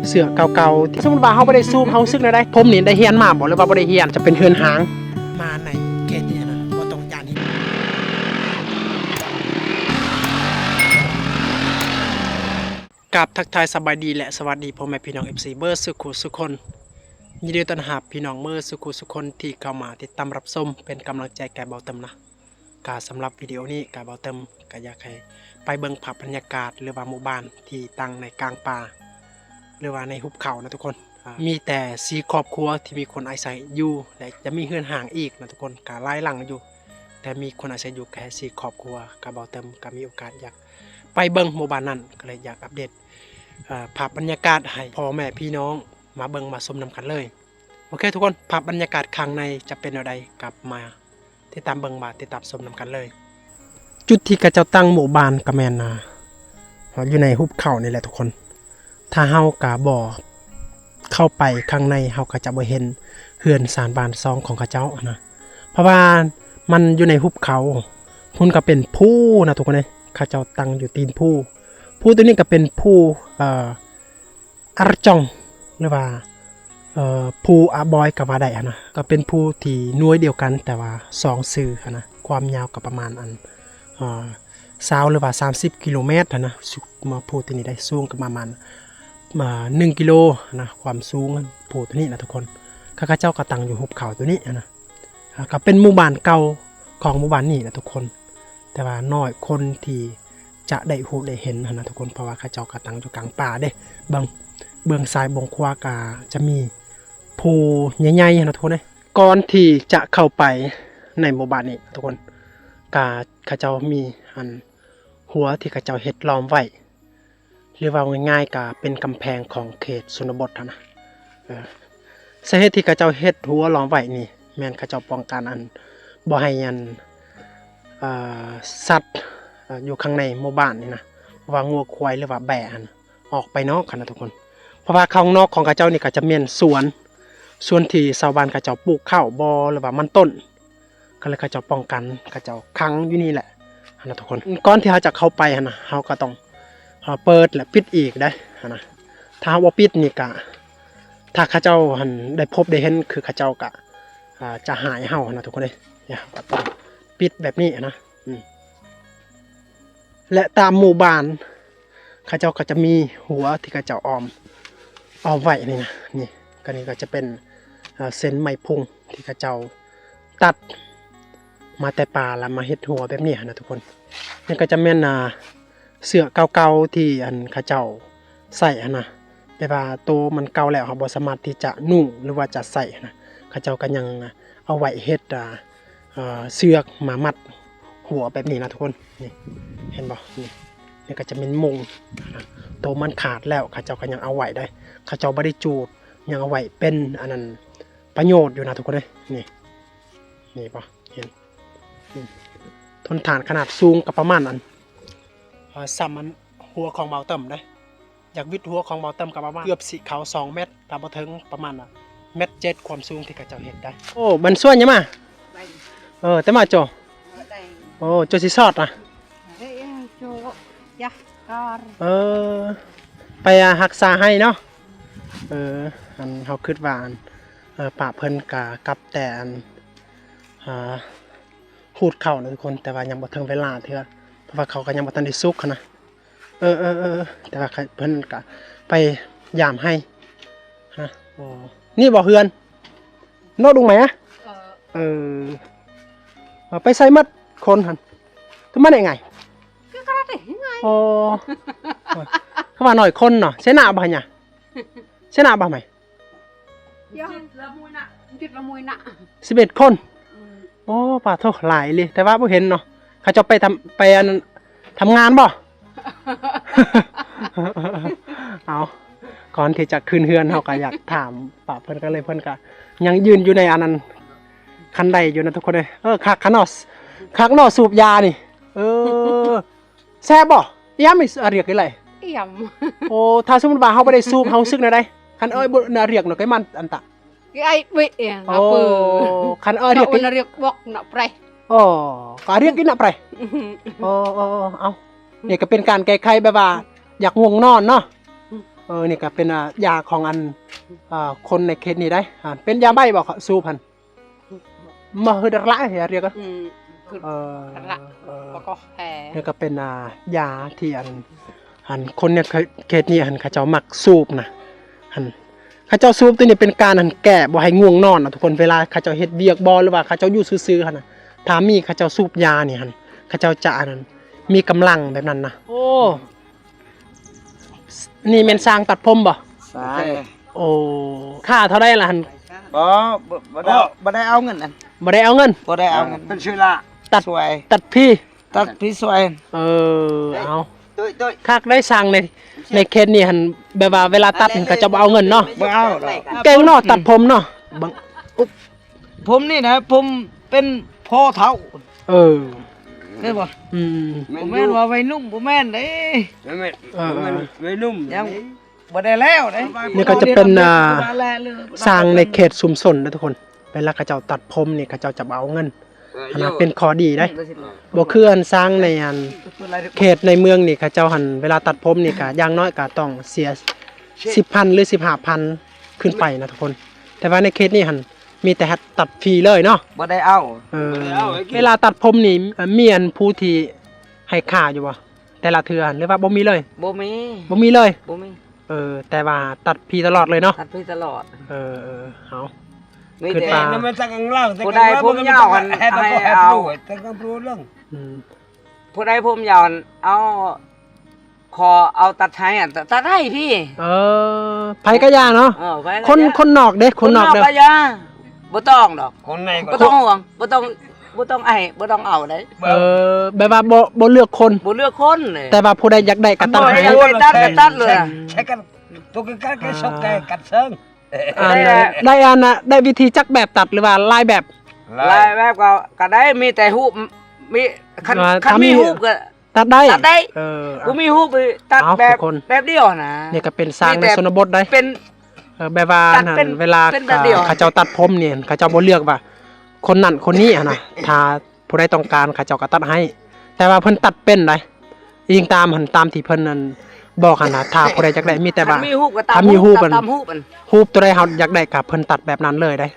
ເສື້ອເກົ່າໆ ສົມມຸດວ່າເຮົາບໍ່ໄດ້ສູບ ເຮົາຮູ້ສຶກແນວໃດ? ຜົມນີ້ໄດ້ຮຽນມາບໍ່ ຫຼືວ່າບໍ່ໄດ້ຮຽນ? ຈະເປັນເຮືອນຮ້າງ. ມາໃນເຂດນີ້ນະ ບໍ່ຕ້ອງຢ້ານ. ກາບທັກທາຍສະບາຍດີ ແລະ ສະຫວັດດີພໍ່ແມ່ພີ່ນ້ອງ ເອັຟຊີ ເບິດສຸຂູສຸຄົນ. ຍິນດີຕ້ອນຮັບພີ່ນ້ອງເບິດສຸຂູສຸຄົນທີ່ເຂົ້າມາຕິດຕາມຮັບຊົມ ເປັນກຳລັງໃຈແກ່ເບົາເຕີມນະ. ກະສຳລັບວິດີໂອນີ້ກະເບົາເຕີມກະຢາກໃຫ້ໄປເບິ່ງພາບບັນຍາກາດ ຫຼືວ່າໝູ່ບ້ານທີ່ຕັ້ງໃນກາງປ່າ ຫຼືວ່າໃນຫຸບເຂົານະທຸກຄົນ. ອາ ມີແຕ່ສີ່ຄອບຄົວທີ່ມີຄົນອາໄສຢູ່ ແລະ ຈະມີເຮືອນຮ້າງອີກນະທຸກຄົນ ກະຫຼາຍຫຼັງຢູ່ ແຕ່ມີຄົນອາໄສຢູ່ແຄ່ສີ່ຄອບຄົວ. ກະເບົາເຕີມກະມີໂອກາດຢາກໄປເບິ່ງໝູ່ບ້ານນັ້ນ ກະເລີຍຢາກອັບເດດ ເອີ ພາບບັນຍາກາດໃຫ້ພໍ່ແມ່ພີ່ນ້ອງມາເບິ່ງມາຊົມນຳກັນເລີຍ. ໂອເຄທຸກຄົນ ພາບບັນຍາກາດຂ້າງໃນຈະເປັນແນວໃດ ກັບມາຕິດຕາມເບິ່ງ ມາຕິດຕາມຊົມນຳກັນເລີຍ. ຈຸດທີ່ເຂົາເຈົ້າຕັ້ງໝູ່ບ້ານກະແມ່ນ ອາ ຢູ່ໃນຫຸບເຂົານີ້ແຫຼະທຸກຄົນ. ຖ້າເຮົາກະບໍ່ເຂົ້າໄປຂ້າງໃນ ເຮົາກະຈະບໍ່ເຫັນເຮືອນຊານບ້ານຊ່ອງຂອງເຂົາເຈົ້າຫັ້ນນະ ເພາະວ່າມັນຢູ່ໃນຫຸບເຂົາ. ພຸ້ນກະເປັນພູນະທຸກຄົນເອີຍ ເຂົາເຈົ້າຕັ້ງຢູ່ຕີນພູ. ພູໂຕນີ້ກະເປັນພູ ເອີ ອາຣະຈອງ ຫຼືວ່າ ເອີ ພູອາບອຍກະວ່າໄດ້ຫັ້ນນະ ກະເປັນພູທີ່ໜ່ວຍດຽວກັນ ແຕ່ວ່າສອງຊື່ຫັ້ນນະ. ຄວາມຍາວກະປະມານອັນ ເອີ ຊາວ ຫຼືວ່າສາມສິບກິໂລແມັດຫັ້ນນະ. ມາພູໂຕນີ້ໄດ້ສູງກະປະມານ ເອີ ໜຶ່ງກິໂລຫັ້ນນະ ຄວາມສູງພູໂຕນີ້ນະທຸກຄົນ. ເຂົາເຈົ້າກະຕັ້ງຢູ່ຫຸບເຂົາໂຕນີ້ຫັ້ນນະ. ອາ ກະເປັນໝູ່ບ້ານເກົ່າຂອງໝູ່ບ້ານນີ້ນະທຸກຄົນ ແຕ່ວ່າໜ້ອຍຄົນທີ່ຈະໄດ້ຮູ້ໄດ້ເຫັນຫັ້ນນະທຸກຄົນ ເພາະວ່າເຂົາເຈົ້າກະຕັ້ງຢູ່ກາງປ່າເດ້. ເບິ່ງ ເບື້ອງຊ້າຍເບື້ອງຂວາກະຈະມີພູໃຫຍ່ໆຫັ້ນນະທຸກຄົນເອີຍ. ກ່ອນທີ່ຈະເຂົ້າໄປໃນໝູ່ບ້ານນີ້ນະທຸກຄົນ ກະເຂົາເຈົ້າມີອັນ ຮົ້ວທີ່ເຂົາເຈົ້າເຮັດລ້ອມໄວ້ ຫຼືເວົ້າງ່າຍໆກະເປັນກຳແພງຂອງເຂດຊົນນະບົດຫັ້ນນະ. ເອີ ສາເຫດທີ່ເຂົາເຈົ້າເຮັດຮົ້ວລ້ອມໄວ້ນີ້ ແມ່ນເຂົາເຈົ້າປ້ອງກັນອັນ ບໍ່ໃຫ້ອັນ ເອີ ສັດ ເອີ ຢູ່ຂ້າງໃນໝູ່ບ້ານນີ້ນະ ວ່າງົວຄວາຍ ຫຼືວ່າແບ້ຫັ້ນ ອອກໄປນອກຫັ້ນນະທຸກຄົນ. ເພາະວ່າຂ້າງນອກຂອງເຂົາເຈົ້ານີ້ກະຈະແມ່ນສວນ ສວນທີ່ຊາວບ້ານເຂົາເຈົ້າປູກເຂົ້າບໍ ຫຼືວ່າມັນຕົ້ນ ກະເລີຍເຂົາເຈົ້າປ້ອງກັນ ເຂົາເຈົ້າຂັງຢູ່ນີ້ແຫຼະຫັ້ນນະທຸກຄົນ. ກ່ອນທີ່ເຮົາຈະເຂົ້າໄປຫັ້ນນະ ເຮົາກະຕ້ອງ ເອີ ເປີດ ແລະ ປິດອີກໄດ໋ຫັ້ນນະ. ຖ້າເຮົາບໍ່ປິດນີ້ກະ ຖ້າເຂົາເຈົ້າຫັ້ນໄດ້ພົບໄດ້ເຫັນ ຄືເຂົາເຈົ້າກະ ອາ ຈະຮ້າຍເຮົາຫັ້ນນະທຸກຄົນເອີຍ. ເຮົາກະຕ້ອງປິດແບບນີ້ຫັ້ນນະ. ອືມ ແລະ ຕາມໝູ່ບ້ານ ເຂົາເຈົ້າກະຈະມີຮົ້ວທີ່ເຂົາເຈົ້າອ້ອມ ອ້ອມໄວ້ນີ້ນະ. ນີ້ ກະນີ້ກະຈະເປັນ ເອີ ເສັ້ນໄມ້ພຸງທີ່ເຂົາເຈົ້າຕັດມາແຕ່ປ່າ ລະມາເຮັດຮົ້ວແບບນີ້ຫັ້ນນະທຸກຄົນ. ນີ້ກະຈະແມ່ນ ອາ ເສື້ອເກົ່າໆທີ່ອັນເຂົາເຈົ້າໃສ່ຫັ້ນນະ ແຕ່ວ່າໂຕມັນເກົ່າແລ້ວ ເຮົາບໍ່ສາມາດທີ່ຈະນຸ່ງ ຫຼືວ່າຈະໃສ່ຫັ້ນນະ. ເຂົາເຈົ້າກະຍັງເອົາໄວ້ເຮັດ ອາ ເອີ ເຊືອກມາມັດຫົວແບບນີ້ນະທຸກຄົນ. ນີ້ ເຫັນບໍ່? ນີ້ ນີ້ກະຈະແມ່ນມຸງ ໂຕມັນຂາດແລ້ວ ເຂົາເຈົ້າກະຍັງເອົາໄວ້ໄດ໋. ເຂົາເຈົ້າບໍ່ໄດ້ຈູດ ຍັງເອົາໄວ້ເປັນອັນນັ້ນ ປະໂຫຍດຢູ່ນະທຸກຄົນເອີຍ. ນີ້ ນີ້ບໍ່ ເຫັນ? ນີ້ ທົນທານຂະໜາດ ສູງກະປະມານອັນ ເອີ ສ່ຳອັນ ຫົວຂອງເບົາເຕີມເດ້. ຢາກວິດຫົວຂອງເບົາເຕີມກະປະມານເກືອບຊິເຂົ້າສອງແມັດ ຖ້າບໍ່ເຖິງ ປະມານແມັດເຈັດ ຄວາມສູງທີ່ເຂົາເຈົ້າເຮັດໄດ້. ໂອ້ ບັນຊວນຍາມາ ເອີ ແຕ່ມາໂຈ ໂອ້ ໂຈຊິຊອດນະ ເອີ ໄປຮັກສາໄຮ່ເນາະ. ເອີ ອັນເຮົາຄິດວ່າອັນ ເອີ ປະເພິ່ນກະກັບແຕ່ອັນ ອາ ຂູດເຂົ້ານະທຸກຄົນ ແຕ່ວ່າຍັງບໍ່ເຖິງເວລາເທື່ອ ເພາະວ່າເຂົາກະຍັງບໍ່ທັນໄດ້ສຸກຫັ້ນນະ. ເອີ ເອີ ເອີ ແຕ່ວ່າເພິ່ນກະໄປຢາມໄຮ່. ຮະ ໂອ້ ນີ້ບໍ່ເຮືອນ ໂນດດຸງໄໝອະ? ເອີ ເອີ ໄປໃສໝົດຄົນຫັ້ນ? ຄືມາໄດ້ໄງ? ໂອ້ ຄືວ່າໜ້ອຍຄົນເນາະ. ເສນາບໍ່ຫະຍາ? ເສນາບໍ່ໄໝ? ສິບເອັດຄົນ. ໂອ້ ປາໂທ້ ຫຼາຍອີ່ຫຼີ ແຕ່ວ່າບໍ່ເຫັນເນາະ. ເຂົາເຈົ້າໄປທຳ ໄປອັນ ທຳງານບໍ່? ເອົາ ກ່ອນທີ່ຈະຂຶ້ນເຮືອນ ເຮົາກະຢາກຖາມປະເພິ່ນກັນເລີຍ. ເພິ່ນກະຍັງຢືນຢູ່ໃນອັນນັ້ນ ຄັນໄດຢູ່ນະທຸກຄົນເອີຍ. ເອີ ຄັກຂະໜາດ ຄັກເນາະ ສູບຢານີ້. ເອີ ແຊບບໍ່? ອຽມ ອາຣຽກອີ່ໄລ? ອຽມ. ໂອ້ ຖ້າສົມມຸດວ່າເຮົາບໍ່ໄດ້ສູບ ເຮົາຮູ້ສຶກແນວໃດ? ຄັນເອີຍບໍ່ ອາຣຽກເນາະ ໄກມັນອັນຕະ ໄກໄອເບະ ໂອ້ ຄັນເອີຍ ເຂົາເອີ້ນອາຣຽກບອກນະແປ. ໂອ້ ກະອາຣຽກອີ່ນະແປ. ໂອ້ ເອົາ ນີ້ກະເປັນການແກ້ໄຂແບບວ່າຢາກງ່ວງນອນເນາະ. ເອີ ນີ້ກໍເປັນ ອ່າ ຢາຂອງອັນ ອ່າ ຄົນໃນເຂດນີ້ໄດ໋ ອ່າ ເປັນຢາໃບບໍ່ ສູບຫັ້ນ? ມະຫຶດລະ ຮຽກກັນ ອືມ ເອີ ເອີ ນີ້ກໍເປັນ ອ່າ ຢາທີ່ອັນ ອັນຄົນໃນເຂດນີ້ຫັ້ນ ເຂົາເຈົ້າມັກສູບນະ ຫັ້ນ ເຂົາເຈົ້າສູບຕົວນີ້ເປັນການ ອັນ ແກ້ບໍ່ໃຫ້ງ່ວງນອນນະທຸກຄົນ. ເວລາເຂົາເຈົ້າເຮັດວຽກບໍ່ ຫຼືວ່າເຂົາເຈົ້າຢູ່ຊື່ໆຫັ້ນນະ ຖ້າມີເຂົາເຈົ້າສູບຢານີ້ຫັ້ນ ເຂົາເຈົ້າຈະ ອັນນັ້ນ ມີກຳລັງແບບນັ້ນນະ. ໂອ້ ນີ້ແມ່ນຊ່າງຕັດຜົມບໍ່? ຊ່າງ. ໂອ້ ຄ່າເທົ່າໃດລະຫັ້ນ? ບໍ່ ບໍ່ ບໍ່ໄດ້ ບໍ່ໄດ້ເອົາເງິນນັ້ນ ບໍ່ໄດ້ເອົາເງິນ ບໍ່ໄດ້ເອົາເງິນ ເປັນຊື່ລະ ຕັດ ຊ່ວຍ ຕັດຟຣີ ຕັດຟຣີຊ່ວຍ. ເອີ ເອົາ ຄັກໄດ໋ ຊ່າງໃນ ໃນເຂດນີ້ຫັ້ນ ແບບວ່າເວລາຕັດຫັ້ນ ເຂົາເຈົ້າບໍ່ເອົາເງິນເນາະ ບໍ່ເອົາດອກ ເກັ່ງເນາະ ຕັດຜົມເນາະ ເບິ່ງ ຜົມນີ້ນະ ຜົມເປັນພໍ່ເຖົ້າ. ເອີ ແມ່ນບໍ່? ອືມ ບໍ່ແມ່ນວ່າໄວໜຸ່ມ ບໍ່ແມ່ນເດ້ ແມ່ນ ເອີ ໄວໜຸ່ມ ຍັງ ບໍ່ໄດ້ແລ້ວເດ້. ນີ້ກໍຈະເປັນ ອ່າ ຊ່າງໃນເຂດຊຸມຊົນນະທຸກຄົນ ເວລາເຂົາເຈົ້າຕັດຜົມນີ້ ເຂົາເຈົ້າຈະບໍ່ເອົາເງິນ ອັນນັ້ນເປັນຂໍ້ດີໄດ໋ ບໍ່ຄືອັນຊ່າງໃນອັນເຂດໃນເມືອງນີ້ ເຂົາເຈົ້າຫັ້ນ ເວລາຕັດຜົມນີ້ກໍຢ່າງໜ້ອຍກໍຕ້ອງເສຍສິບພັນ ຫຼື ສິບຫ້າພັນ ຂຶ້ນໄປນະທຸກຄົນ. ແຕ່ວ່າໃນເຂດນີ້ຫັ້ນ ມີແຕ່ຕັດຟຣີເລີຍເນາະ ບໍ່ໄດ້ເອົາ. ເອີ ບໍ່ໄດ້ເອົາ ເວລາຕັດຜົມນີ້ ເອີ ມີອັນຜູ້ທີ່ໃຫ້ຄ່າຢູ່ບໍ່ ແຕ່ລະເທື່ອ ຫຼືວ່າບໍ່ມີເລີຍ? ບໍ່ມີ ບໍ່ມີເລີຍ ບໍ່ມີ. ເອີ ແຕ່ວ່າຕັດຟຣີຕະຫຼອດເລີຍເນາະ ຕັດຟຣີຕະຫຼອດ. ເອີ ເອີ ເອົາ ມີແຕ່ ຄືວ່າ ຜູ້ໃດຜົມຍາວຫັ້ນໃຫ້ເອົາ ອືມ ຜູ້ໃດຜົມຍາວຫັ້ນເອົາ ຂໍເອົາຕັດໃຫ້ ຕັດໃຫ້ພີ້. ເອີ ໃຜກໍຢ່າເນາະ ເອີ ຄົນ ຄົນນອກເດ້ ຄົນນອກເດ້ ຄົນນອກກໍຢ່າ ບໍ່ຕ້ອງດອກ ຄົນໃນ ບໍ່ຕ້ອງຫ່ວງ ບໍ່ຕ້ອງ ບໍ່ຕ້ອງໃຫ້ ບໍ່ຕ້ອງເອົາເດ້. ເອີ ແບບວ່າບໍ່ ບໍ່ເລືອກຄົນ ບໍ່ເລືອກຄົນເດ້ ແຕ່ວ່າຜູ້ໃດຢາກໄດ້ກໍຕັດໃຫ້ ຢາກໄດ້ຕັດກໍຕັດເລີຍ ໃຊ້ກັນ ຕົກກັນ ກັນເຊີງ ອັນ ໄດ້ອັນນະ ໄດ້ວິທີຈັກແບບຕັດ ຫຼືວ່າຫຼາຍແບບ? ຫຼາຍແບບກໍ ກໍໄດ້ ມີແຕ່ຮູບ ມີ ຄັນ ຄັນມີຮູບກໍ ຕັດໄດ້ ຕັດໄດ້. ເອີ ບໍ່ມີຮູບຕັດແບບ ແບບດຽວນະ. ນີ້ກໍເປັນຊ່າງໃນຊົນນະບົດໄດ໋ ເປັນ ເອີ ແບບວ່ານັ້ນ ເວລາເຂົາເຈົ້າຕັດຜົມນີ້ ເຂົາເຈົ້າບໍ່ເລືອກວ່າຄົນນັ້ນຄົນນີ້ຫັ້ນນະ ຖ້າຜູ້ໃດຕ້ອງການ ເຂົາເຈົ້າກໍຕັດໃຫ້ ແຕ່ວ່າເພິ່ນຕັດເປັນໄດ໋ ອີງຕາມຫັ້ນ ຕາມທີ່ເພິ່ນນັ້ນບອກຫັ້ນນະ. ຖ້າຜູ້ໃດຢາກໄດ້ ມີແຕ່ວ່າ ມີຮູບກໍຕາມ ຖ້າມີຮູບ ຮູບອັນ ຮູບຕົວໃດເຮົາຢາກໄດ້ ກໍເພິ່ນຕັດແບບນັ້ນເລີຍໄດ໋.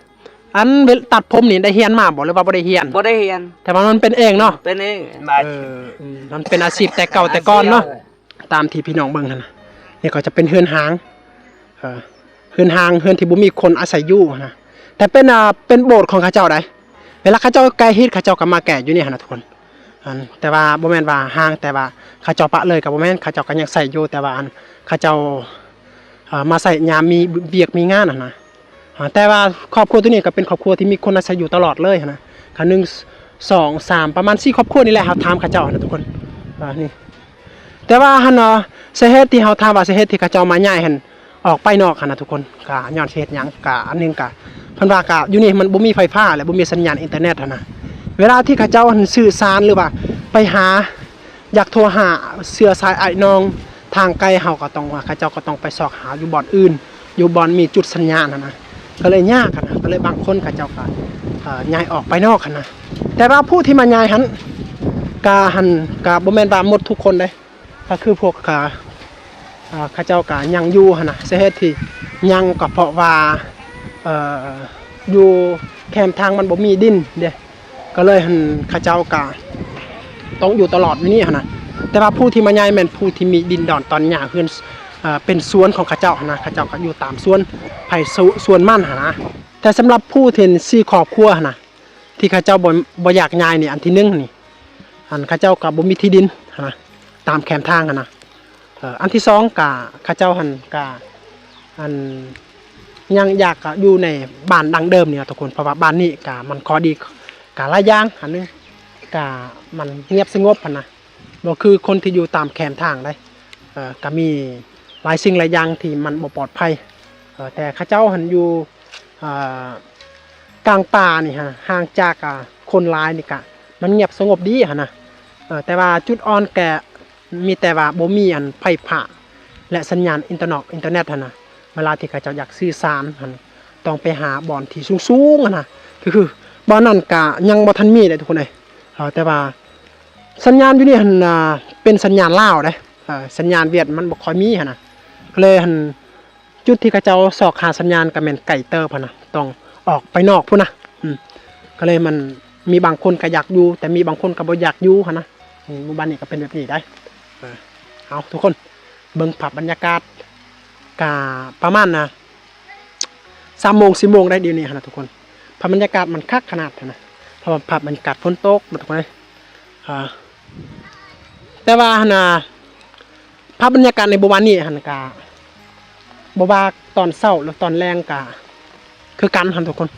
ອັນເວລາຕັດຜົມນີ້ໄດ້ຮຽນມາບໍ່ ຫຼືວ່າບໍ່ໄດ້ຮຽນ? ບໍ່ໄດ້ຮຽນ ແຕ່ວ່າມັນເປັນເອງເນາະ ເປັນເອງ. ເອີ ອືມ ມັນເປັນອາຊີບແຕ່ເກົ່າແຕ່ກ່ອນເນາະ ຕາມທີ່ພີ່ນ້ອງເບິ່ງຫັ້ນນະ. ນີ້ກໍຈະເປັນເຮືອນຮ້າງ ເອີ ເຮືອນຮ້າງ ເຮືອນທີ່ບໍ່ມີຄົນອາໄສຢູ່ຫັ້ນນະ ແຕ່ເປັນ ອ່າ ເປັນໂບດຂອງເຂົາເຈົ້າໃດ໋. ເວລາເຂົາເຈົ້າແກະຮີດ ເຂົາເຈົ້າກໍມາແກະຢູ່ນີ້ຫັ້ນນະທຸກຄົນ. ອັນ ແຕ່ວ່າບໍ່ແມ່ນວ່າຮ້າງ ແຕ່ວ່າເຂົາເຈົ້າປະເລີຍກໍບໍ່ແມ່ນ ເຂົາເຈົ້າກໍຍັງໃຊ້ຢູ່ ແຕ່ວ່າ ອັນ ເຂົາເຈົ້າ ເອີ ມາໃຊ້ຍາມມີວຽກມີງານຫັ້ນນະ. ເອີ ແຕ່ວ່າຄອບຄົວໂຕນີ້ກໍເປັນຄອບຄົວທີ່ມີຄົນອາໄສຢູ່ຕະຫຼອດເລີຍຫັ້ນນະ ຄັນໜຶ່ງ ສອງ ສາມ ປະມານສີ່ຄອບຄົວນີ້ແຫຼະ ເຮົາຖາມເຂົາເຈົ້າຫັ້ນນະທຸກຄົນ. ເອີ ນີ້ ແຕ່ວ່າຫັ້ນ ເອີ ສາເຫດທີ່ເຮົາຖາມວ່າ ສາເຫດທີ່ເຂົາເຈົ້າມາຍ້າຍຫັ້ນ ອອກໄປນອກຫັ້ນນະທຸກຄົນ ກະຍ້ອນສາເຫດຫຍັງ? ກະອັນໜຶ່ງກະ ເພິ່ນວ່າກະຢູ່ນີ້ມັນບໍ່ມີໄຟຟ້າ ແລະ ບໍ່ມີສັນຍານອິນເຕີເນັດຫັ້ນນະ. ເວລາທີ່ເຂົາເຈົ້າຫັ້ນສື່ສານ ຫຼືວ່າໄປຫາ ຢາກໂທຫາເຊື້ອສາຍອ້າຍນ້ອງທາງໄກ ເຮົາກໍຕ້ອງວ່າ ເຂົາເຈົ້າກໍຕ້ອງໄປຊອກຫາຢູ່ບ່ອນອື່ນ ຢູ່ບ່ອນມີຈຸດສັນຍານຫັ້ນນະ ກໍເລີຍຍາກຫັ້ນນະ. ກໍເລີຍບາງຄົນເຂົາເຈົ້າກໍ ເອີ ຍ້າຍອອກໄປນອກຫັ້ນນະ. ແຕ່ວ່າຜູ້ທີ່ມາຍ້າຍຫັ້ນ ກະຫັ້ນ ກະບໍ່ແມ່ນວ່າໝົດທຸກຄົນເດ້ ກໍຄືພວກ ເຂົາເຈົ້າກໍຍັງຢູ່ຫັ້ນນະ. ສາເຫດທີ່ຍັງກໍເພາະວ່າ ເອີ ຢູ່ແຄມທາງມັນບໍ່ມີດິນເດ້ ກໍເລີຍຫັ້ນ ເຂົາເຈົ້າກະຕ້ອງຢູ່ຕະຫຼອດຢູ່ນີ້ຫັ້ນນະ. ແຕ່ວ່າຜູ້ທີ່ມາຍ້າຍແມ່ນຜູ້ທີ່ມີດິນດອນຕອນຫຍ້າເຮືອນ ເອີ ເປັນສວນຂອງເຂົາເຈົ້າຫັ້ນນະ ເຂົາເຈົ້າກໍຢູ່ຕາມສວນ ໃຜສວນມັນຫັ້ນນະ. ແຕ່ສຳລັບຜູ້ທີ່ສີ່ຄອບຄົວຫັ້ນນະ ທີ່ເຂົາເຈົ້າບໍ່ ບໍ່ຢາກຍ້າຍນີ້ ອັນທີໜຶ່ງນີ້ ອັນເຂົາເຈົ້າກໍບໍ່ມີທີ່ດິນຫັ້ນນະ ຕາມແຄມທາງຫັ້ນນະ. ເອີ ອັນທີສອງກະເຂົາເຈົ້າຫັ້ນກະ ອັນ ຍັງຢາກຢູ່ໃນບ້ານດັ້ງເດີມນີ້ນະທຸກຄົນ ເພາະວ່າບ້ານນີ້ກະມັນຂໍ້ດີກະຫຼາຍຢ່າງ ອັນໜຶ່ງກະມັນງຽບສະຫງົບຫັ້ນນະ ບໍ່ຄືຄົນທີ່ຢູ່ຕາມແຄມທາງໃດ໋. ເອີ ກະມີຫຼາຍສິ່ງຫຼາຍຢ່າງທີ່ມັນບໍ່ປອດໄພ ເອີ ແຕ່ເຂົາເຈົ້າຫັ້ນຢູ່ ເອີ ກາງປ່ານີ້ຫັ້ນ ຫ່າງຈາກ ອາ ຄົນຫຼາຍນີ້ກະມັນງຽບສະຫງົບດີຫັ້ນນະ. ເອີ ແຕ່ວ່າຈຸດອ່ອນກະ ມີແຕ່ວ່າບໍ່ມີອັນໄຟຟ້າ ແລະ ສັນຍານອິນເຕີນອກ ອິນເຕີເນັດຫັ້ນນະ. ເວລາທີ່ເຂົາເຈົ້າຢາກສື່ສານຫັ້ນ ຕ້ອງໄປຫາບ່ອນທີ່ສູງໆຫັ້ນນະ ຄື ຄືບ່ອນນັ້ນກະຍັງບໍ່ທັນມີເດ້ທຸກຄົນເອີຍ. ເອີ ແຕ່ວ່າສັນຍານຢູ່ນີ້ຫັ້ນນະ ເປັນສັນຍານລາວເດ້ ເອີ ສັນຍານຫວຽດມັນບໍ່ຄ່ອຍມີຫັ້ນນະ. ກໍເລີຍຫັ້ນ ຈຸດທີ່ເຂົາເຈົ້າຊອກຫາສັນຍານກໍແມ່ນໄກເຕີບຫັ້ນນະ ຕ້ອງອອກໄປນອກພຸ້ນນະ. ອືມ ກໍເລີຍມັນມີບາງຄົນກໍຢາກຢູ່ ແຕ່ມີບາງຄົນກໍບໍ່ຢາກຢູ່ຫັ້ນນະ. ນີ້ ໝູ່ບ້ານນີ້ກໍເປັນແບບນີ້ໄດ໋. ເອີ ເອົາ ທຸກຄົນ ເບິ່ງພາບບັນຍາກາດ ກະປະມານນະ ສາມໂມງ ສີ່ໂມງໄດ້ດຽວນີ້ຫັ້ນນະທຸກຄົນ. ພາບບັນຍາກາດມັນຄັກຂະໜາດຫັ້ນນະ ເພາະວ່າພາບບັນຍາກາດຝົນຕົກນະທຸກຄົນເອີຍ. ອ່າ ແຕ່ວ່າຫັ້ນນະ ພາບບັນຍາກາດໃນໝູ່ບ້ານນີ້ຫັ້ນກະ ບໍ່ວ່າຕອນເຊົ້າ ຫຼື ຕອນແລງກະຄືກັນຫັ້ນທຸກຄົນ.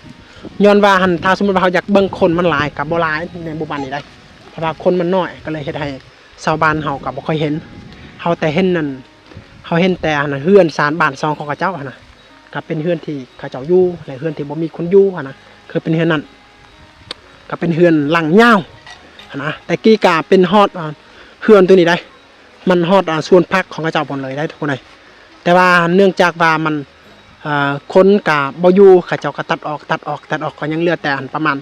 ຍ້ອນວ່າຫັ້ນ ຖ້າສົມມຸດວ່າເຮົາຢາກເບິ່ງຄົນມັນຫຼາຍ ກະບໍ່ຫຼາຍໃນໝູ່ບ້ານນີ້ໄດ໋ ເພາະວ່າຄົນມັນນ້ອຍ ກໍເລີຍເຮັດໃຫ້ຊາວບ້ານເຮົາກໍບໍ່ຄ່ອຍເຫັນ. ເຮົາແຕ່ເຫັນນັ້ນ ເຮົາເຫັນແຕ່ຫັ້ນນະ ເຮືອນຊານບ້ານຊ່ອງຂອງເຂົາເຈົ້າຫັ້ນນະ ກໍເປັນເຮືອນທີ່ເຂົາເຈົ້າຢູ່ ແລະ ເຮືອນທີ່ບໍ່ມີຄົນຢູ່ຫັ້ນນະ ຄືເປັນເຮືອນນັ້ນ ກໍເປັນເຮືອນຫຼັງຍາວຫັ້ນນະ. ແຕ່ກີ້ກະເປັນຮອດ ອ່າ ເຮືອນໂຕນີ້ໄດ໋ ມັນຮອດ ອ່າ ສວນຜັກຂອງເຂົາເຈົ້າພຸ້ນເລີຍໄດ໋ທຸກຄົນເອີຍ. ແຕ່ວ່າເນື່ອງຈາກວ່າມັນ ເອີ ຄົນກະບໍ່ຢູ່ ເຂົາເຈົ້າກໍຕັດອອກ ຕັດອອກ ຕັດອອກ ກໍຍັງເຫຼືອແຕ່ອັນປະມານ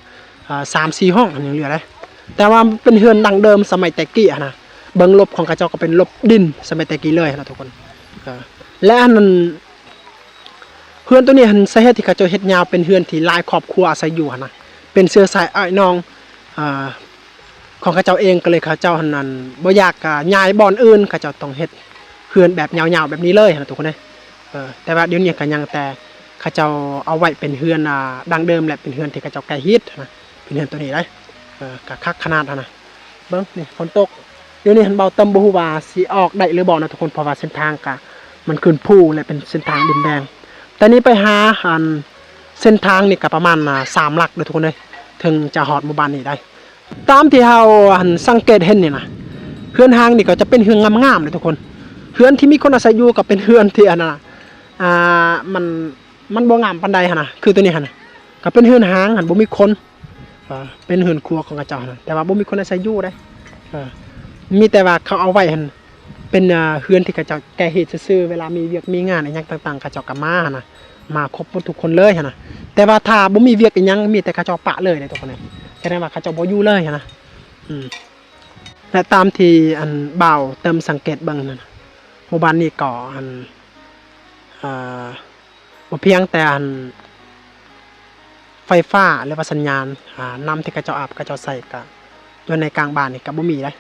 ເອີ ສາມສີ່ຫ້ອງ ອັນຍັງເຫຼືອໄດ໋. ແຕ່ວ່າເປັນເຮືອນດັ້ງເດີມສະໄໝແຕ່ກີ້ຫັ້ນນະ ເບິ່ງລົບຂອງເຂົາເຈົ້າກໍເປັນລົບດິນສະໄໝແຕ່ກີ້ເລີຍຫັ້ນນະທຸກຄົນ. ເອີ ແລະ ອັນນັ້ນ ເຮືອນໂຕນີ້ຫັ້ນ ສາເຫດທີ່ເຂົາເຈົ້າເຮັດຍາວ ເປັນເຮືອນທີ່ຫຼາຍຄອບຄົວອາໄສຢູ່ຫັ້ນນະ ເປັນເຊື້ອສາຍອ້າຍນ້ອງ ອ່າ ຂອງເຂົາເຈົ້າເອງ ກໍເລີຍເຂົາເຈົ້າຫັ້ນນັ້ນ ບໍ່ຢາກ ອ່າ ຍ້າຍບ່ອນອື່ນ ເຂົາເຈົ້າຕ້ອງເຮັດເຮືອນແບບຍາວໆແບບນີ້ເລີຍຫັ້ນນະທຸກຄົນເອີຍ. ເອີ ແຕ່ວ່າດຽວນີ້ກໍຍັງແຕ່ເຂົາເຈົ້າເອົາໄວ້ເປັນເຮືອນ ອ່າ ດັ້ງເດີມ ແລະ ເປັນເຮືອນທີ່ເຂົາເຈົ້າແກ່ເຮັດຫັ້ນນະ ເປັນເຮືອນໂຕນີ້ໄດ໋. ເອີ ກໍຄັກຂະໜາດຫັ້ນນະ ເບິ່ງນີ້ຝົນຕົກ ດຽວນີ້ຫັ້ນ ເບົາເຕີມບໍ່ຮູ້ວ່າຊິອອກໄດ້ຫຼືບໍ່ນະທຸກຄົນ ເພາະວ່າເສັ້ນທາງກະມັນຂຶ້ນພູ ແລະ ເປັນເສັ້ນທາງດິນແດງ. ແຕ່ນີ້ໄປຫາ ອັນ ເສັ້ນທາງນີ້ກະປະມານ ອ່າ ສາມຫຼັກເດີທຸກຄົນເອີຍ ເຖິງຈະຮອດໝູ່ບ້ານນີ້ໄດ໋. ຕາມທີ່ເຮົາ ອັນ ສັງເກດເຫັນນີ້ນະ ເຮືອນຮ້າງນີ້ກໍຈະເປັນເຮືອນງາມໆເດ້ທຸກຄົນ. ເຮືອນທີ່ມີຄົນອາໄສຢູ່ກໍເປັນເຮືອນທີ່ ອັນ ອ່າ ມັນ ມັນບໍ່ງາມປານໃດຫັ້ນນະ ຄືໂຕນີ້ຫັ້ນນະ ກໍເປັນເຮືອນຮ້າງຫັ້ນ ບໍ່ມີຄົນ ອ່າ ເປັນເຮືອນຄົວຂອງເຂົາເຈົ້າຫັ້ນນະ ແຕ່ວ່າບໍ່ມີຄົນອາໄສຢູ່ເດ້. ເອີ ມີແຕ່ວ່າເຂົາເອົາໄວ້ຫັ້ນ ເປັນ ອ່າ ເຮືອນທີ່ເຂົາເຈົ້າແກ່ເຮັດຊື່ໆ ເວລາມີວຽກມີງານອີ່ຫຍັງຕ່າງໆ ເຂົາເຈົ້າກໍມາຫັ້ນນະ ມາຄົບໝົດທຸກຄົນເລີຍຫັ້ນນະ. ແຕ່ວ່າຖ້າບໍ່ມີວຽກອີ່ຫຍັງ ມີແຕ່ເຂົາເຈົ້າປະເລີຍເດ້ທຸກຄົນເອີຍ ສະແດງວ່າເຂົາເຈົ້າບໍ່ຢູ່ເລີຍຫັ້ນນະ. ອືມ ແລະ ຕາມທີ່ ອັນ ບ່າວເຕີມສັງເກດເບິ່ງນັ້ນ ໝູ່ບ້ານນີ້ກໍ ອັນ ອ່າ ບໍ່ພຽງແຕ່ອັນໄຟຟ້າ ຫຼືວ່າສັນຍານ ອ່າ ນ້ຳທີ່ເຂົາເຈົ້າອາບເຂົາເຈົ້າໃຊ້ກະຢູ່ໃນກາງບ້ານນີ້ກະບໍ່ມີເດ້.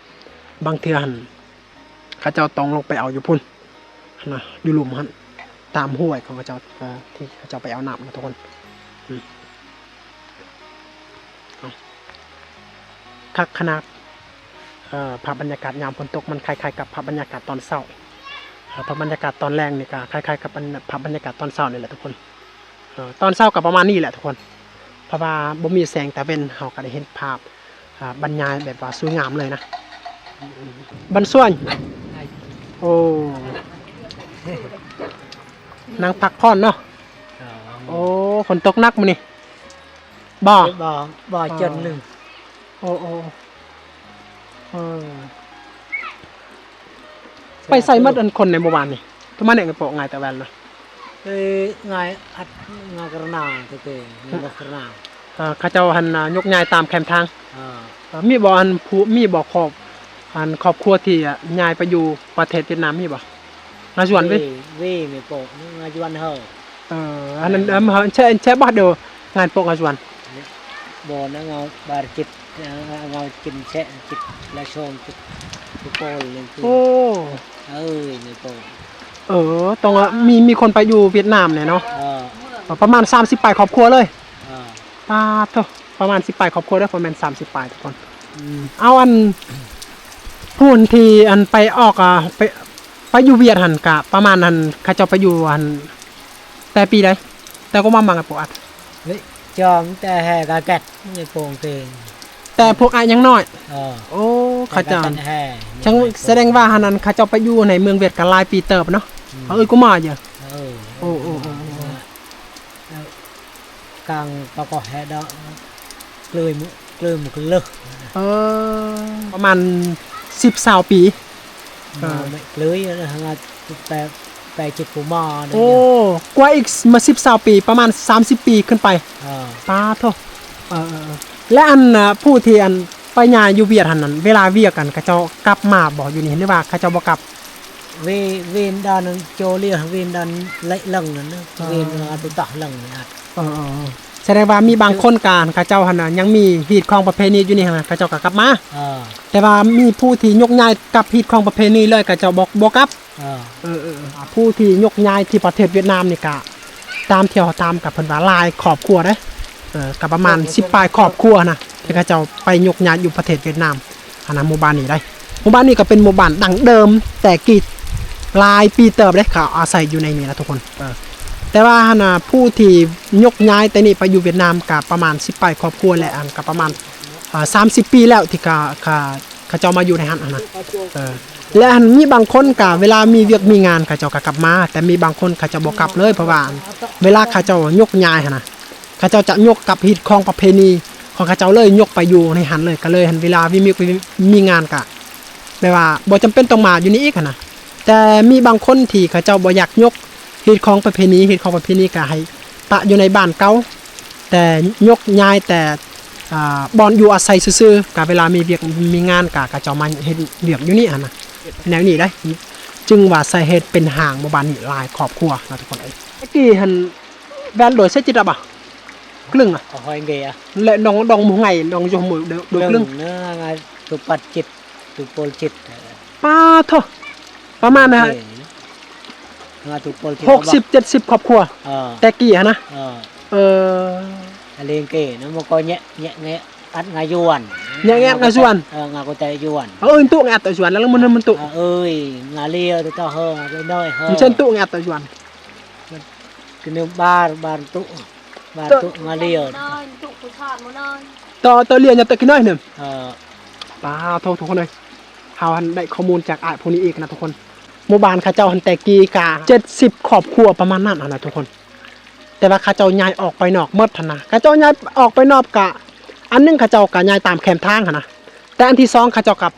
ບາງເທື່ອຫັ້ນເຂົາເຈົ້າຕ້ອງລົງໄປເອົາຢູ່ພຸ້ນຫັ້ນນະ ຢູ່ລຸ່ມຫັ້ນ ຕາມຫ້ວຍຂອງເຂົາເຈົ້າ ເອີ ທີ່ເຂົາເຈົ້າໄປເອົານ້ຳນະທຸກຄົນ. ອືມ ເອົາ ຄັກຂະໜາດ. ເອີ ພາບບັນຍາກາດຍາມຝົນຕົກມັນຄ້າຍໆກັບພາບບັນຍາກາດຕອນເຊົ້າ. ເອີ ພາບບັນຍາກາດຕອນແລງນີ້ກໍຄ້າຍໆກັບອັນ ພາບບັນຍາກາດຕອນເຊົ້ານີ້ແຫຼະທຸກຄົນ. ເອີ ຕອນເຊົ້າກໍປະມານນີ້ແຫຼະທຸກຄົນ ເພາະວ່າບໍ່ມີແສງຕາເວັນ ເຮົາກໍໄດ້ເຫັນພາບ ອ່າ ບັນຍາຍແບບວ່າສວຍງາມເລີຍນະ. ບັນຊວນ ໂອ້ ນັ່ງພັກຜ່ອນເນາະ. ໂອ້ ຝົນຕົກໜັກມື້ນີ້. ບໍ່ ບໍ່ ບໍ່ ອໍ ຈົນໜຶ່ງ. ໂອ້ ໂອ້ ເອີ ໄປໃສໝົດອັນຄົນໃນໝູ່ບ້ານນີ້? ປະມານນີ້ ປອກງ່າຍແຕ່ແວ່ນນະ ເອີ ງ່າຍອັດ ງ່າຍກະນາ ເອີ ເຂົາເຈົ້າຫັ້ນນະ ຍົກຍ້າຍຕາມແຄມທາງ. ເອີ ເອີ ມີບໍ່ອັນຜູ້ ມີບໍ່ຄອບ ອັນຄອບຄົວທີ່ ອະ ຍ້າຍໄປຢູ່ປະເທດຫວຽດນາມ ມີບໍ່? ງາຍຊວນເວີຍ ເວີຍ ເວຍ ເວຍ ເວຍ ເວຍ ເວຍ ເອີ ອັນນັ້ນ ເອີ ເອີ ແຊະ ແຊະບໍ່ເດີ ງານໂປະງາຍຊວນ ບໍ່ນະ ງາວບາດຈິດ ເອີ ງາວຈິນແຊະຈິດລະຊອງຈິດໂປເລີຍ. ໂອ້ ເອີ ເອີ ຕ້ອງມີ ມີຄົນໄປຢູ່ຫວຽດນາມແດ່ເນາະ. ເອີ ປະມານສາມສິບປາຍຄອບຄົວເລີຍ. ເອີ ປາດໂທ້ ປະມານສິບປາຍຄອບຄົວເດີ ບໍ່ແມ່ນສາມສິບປາຍທຸກຄົນ. ອືມ ເອົາ ອັນ ຜູ້ທີ່ ອັນ ໄປອອກ ອ່າ ໄປ ໄປຢູ່ຫວຽດຫັ້ນກະປະມານ ອັນ ເຂົາເຈົ້າໄປຢູ່ ອັນ ແຕ່ປີໃດ? ແຕ່ກໍມາມັງປະຫວັດ ຈອມແຕ່ແຫ່ກະແກັດໃນໂປ່ງເພງ ແຕ່ພວກອ້າຍຍັງນ້ອຍ. ເອີ ໂອ້ ເຂົາເຈົ້າ ຈັ່ງສະແດງວ່າຫັ້ນ ອັນ ເຂົາເຈົ້າໄປຢູ່ໃນເມືອງຫວຽດກະຫຼາຍປີເຕີບເນາະ. ອືມ ເອີ ກູມາເຢີ ເອີ ໂອ້ ໂອ້ ໂອ້ ກາງປະກອບແຮດອກ ເລີຍ ເລີຍ ເລີຍ ເອີ ປະມານສິບ ຊາວປີ. ເອີ ເລີຍ ແປ ແປຈິດຜູ້ມາ. ໂອ້ ກວ່າອີກມາສິບ ຊາວປີ ປະມານສາມສິບປີຂຶ້ນໄປ. ເອີ ປາດໂທ້ ເອີ ເອີ ເອີ ແລະ ອັນ ຜູ້ທີ່ ອັນ ໄປຍ້າຍຢູ່ຫວຽດຫັ້ນ ເວລາວຽກ ອັນ ເຂົາເຈົ້າກັບມາບໍ່ຢູ່ນີ້ ຫຼືວ່າເຂົາເຈົ້າບໍ່ກັບ? ເວ ເວນດານໂຈເລຍ ເວນດານໄລເລິງນັ້ນນະ ເອີ ເວນອາຕຸຕະເລິງນີ້ອາດ ເອີ ເອີ ເອີ ສະແດງວ່າມີບາງຄົນການເຂົາເຈົ້າຫັ້ນນະ ຍັງມີຮີດຄອງປະເພນີຢູ່ນີ້ຫັ້ນນະ ເຂົາເຈົ້າກໍກັບມາ ເອີ ແຕ່ວ່າມີຜູ້ທີ່ຍົກຍ້າຍກັບຮີດຄອງປະເພນີເລີຍ ເຂົາເຈົ້າບໍ່ ບໍ່ກັບ ເອີ ເອີ ເອີ ເອີ ຜູ້ທີ່ຍົກຍ້າຍທີ່ປະເທດຫວຽດນາມນີ້ກະ ຕາມທີ່ເຮົາຖາມກະເພິ່ນວ່າຫຼາຍຄອບຄົວເດ້ ເອີ ກະປະມານສິບປາຍຄອບຄົວນະ ທີ່ເຂົາເຈົ້າໄປຍົກຍ້າຍຢູ່ປະເທດຫວຽດນາມ ອັນນະ ໝູ່ບ້ານນີ້ໄດ໋ ໝູ່ບ້ານນີ້ກໍເປັນໝູ່ບ້ານດັ້ງເດີມແຕ່ກີ້ ຫຼາຍປີເຕີບເດ້ ເຂົາອາໄສຢູ່ໃນນີ້ນະທຸກຄົນ ເອີ ແຕ່ວ່າຫັ້ນນະ ຜູ້ທີ່ຍົກຍ້າຍແຕ່ນີ້ໄປຢູ່ຫວຽດນາມກໍປະມານສິບປາຍຄອບຄົວ ແລະ ອັນກໍປະມານ ເອີ ສາມສິບປີແລ້ວທີ່ເຂົາ ເຂົາ ເຂົາເຈົ້າມາຢູ່ໃນຫັ້ນຫັ້ນນະ ເອີ ແລະ ອັນມີບາງຄົນກໍເວລາມີວຽກມີງານເຂົາເຈົ້າກໍກັບມາ ແຕ່ມີບາງຄົນເຂົາເຈົ້າບໍ່ກັບເລີຍ ເພາະວ່າເວລາເຂົາເຈົ້າຍົກຍ້າຍຫັ້ນນະ ເຂົາເຈົ້າຈະຍົກກັບຮີດຄອງປະເພນີຂອງເຂົາເຈົ້າເລີຍ ຍົກໄປຢູ່ໃນຫັ້ນເລີຍ ກໍເລີຍຫັ້ນ ເວລາມີວຽກມີງານກະແບບວ່າບໍ່ຈຳເປັນຕ້ອງມາຢູ່ນີ້ອີກຫັ້ນນະ ແຕ່ມີບາງຄົນທີ່ເຂົາເຈົ້າບໍ່ຢາກຍົກຮີດຄອງປະເພນີ ຮີດຄອງປະເພນີກະໃຫ້ປະຢູ່ໃນບ້ານເກົ່າ ແຕ່ຍົກຍ້າຍແຕ່ ອ່າ ບ່ອນຢູ່ອາໄສຊື່ໆ ກະເວລາມີວຽກມີງານກະເຂົາເຈົ້າມາເຮັດວຽກຢູ່ນີ້ຫັ້ນນະ ແນວນີ້ໄດ໋ ຈຶ່ງວ່າສາເຫດເປັນຫ້າງໝູ່ບ້ານນີ້ຫຼາຍຄອບຄົວນະທຸກຄົນເອີຍ ແຕ່ກີ້ຫັ້ນ ແວ່ນໂດຍເສຍຈິດອະບະ ກຶ້ງອະ ເອົາຫອຍເກອະ ແລະ ດອງ ດອງໝູໄງ ດອງຍົມມື ໂດຍກຶ້ງ ເນີ ງາຕູປັດຈິດ ຕູໂປລຈິດ ປາໂທ ປະມານ ເອີ ງາຕູໂປລຈິດ ຫົກສິບ ເຈັດສິບຄອບຄົວ ເອີ ແຕ່ກີ້ຫັ້ນນະ ເອີ ເອີ ອາເລງເກນະ ມັນກໍແຍະ ແຍະ ແງະ ອັດງາຍວນ ແຍະ ແງະ ອັດງາຍວນ ເອີ ງາກໍແຕຍວນ ເອີ ຕຸງາແອດຕະຍວນ ແລ້ວມັນ ມັນຕຸ ເອີຍ ງາລຽວຕະເຮີ ງານ້ອຍເຮີ ມັນເຊັ່ນຕຸງາແອດຕະຍວນ ຄືໜຶ່ງບານ ບານຕຸ ບານຕຸມາລຽວ ຕະ ຕະລຽວຍັງຕະກິນ້ອຍໜຶ່ງ ເອີ ປາໂທ ທຸກຄົນເອີຍ ເຮົາຫັ້ນໄດ້ຂໍ້ມູນຈາກອ້າຍຜູ້ນີ້ອີກນະທຸກຄົນ ໝູ່ບ້ານເຂົາເຈົ້າຫັ້ນແຕ່ກີ້ກະເຈັດສິບຄອບຄົວປະມານນັ້ນຫັ້ນນະທຸກຄົນ ແຕ່ວ່າເຂົາເຈົ້າຍ້າຍອອກໄປນອກໝົດຫັ້ນນະ ເຂົາເຈົ້າຍ້າຍອອກໄປນອກກະ ອັນໜຶ່ງເຂົາເຈົ້າກະຍ້າຍຕາມແຄມທາງຫັ້ນນະ ແຕ່ອັນທີສອງເຂົາເຈົ້າກະ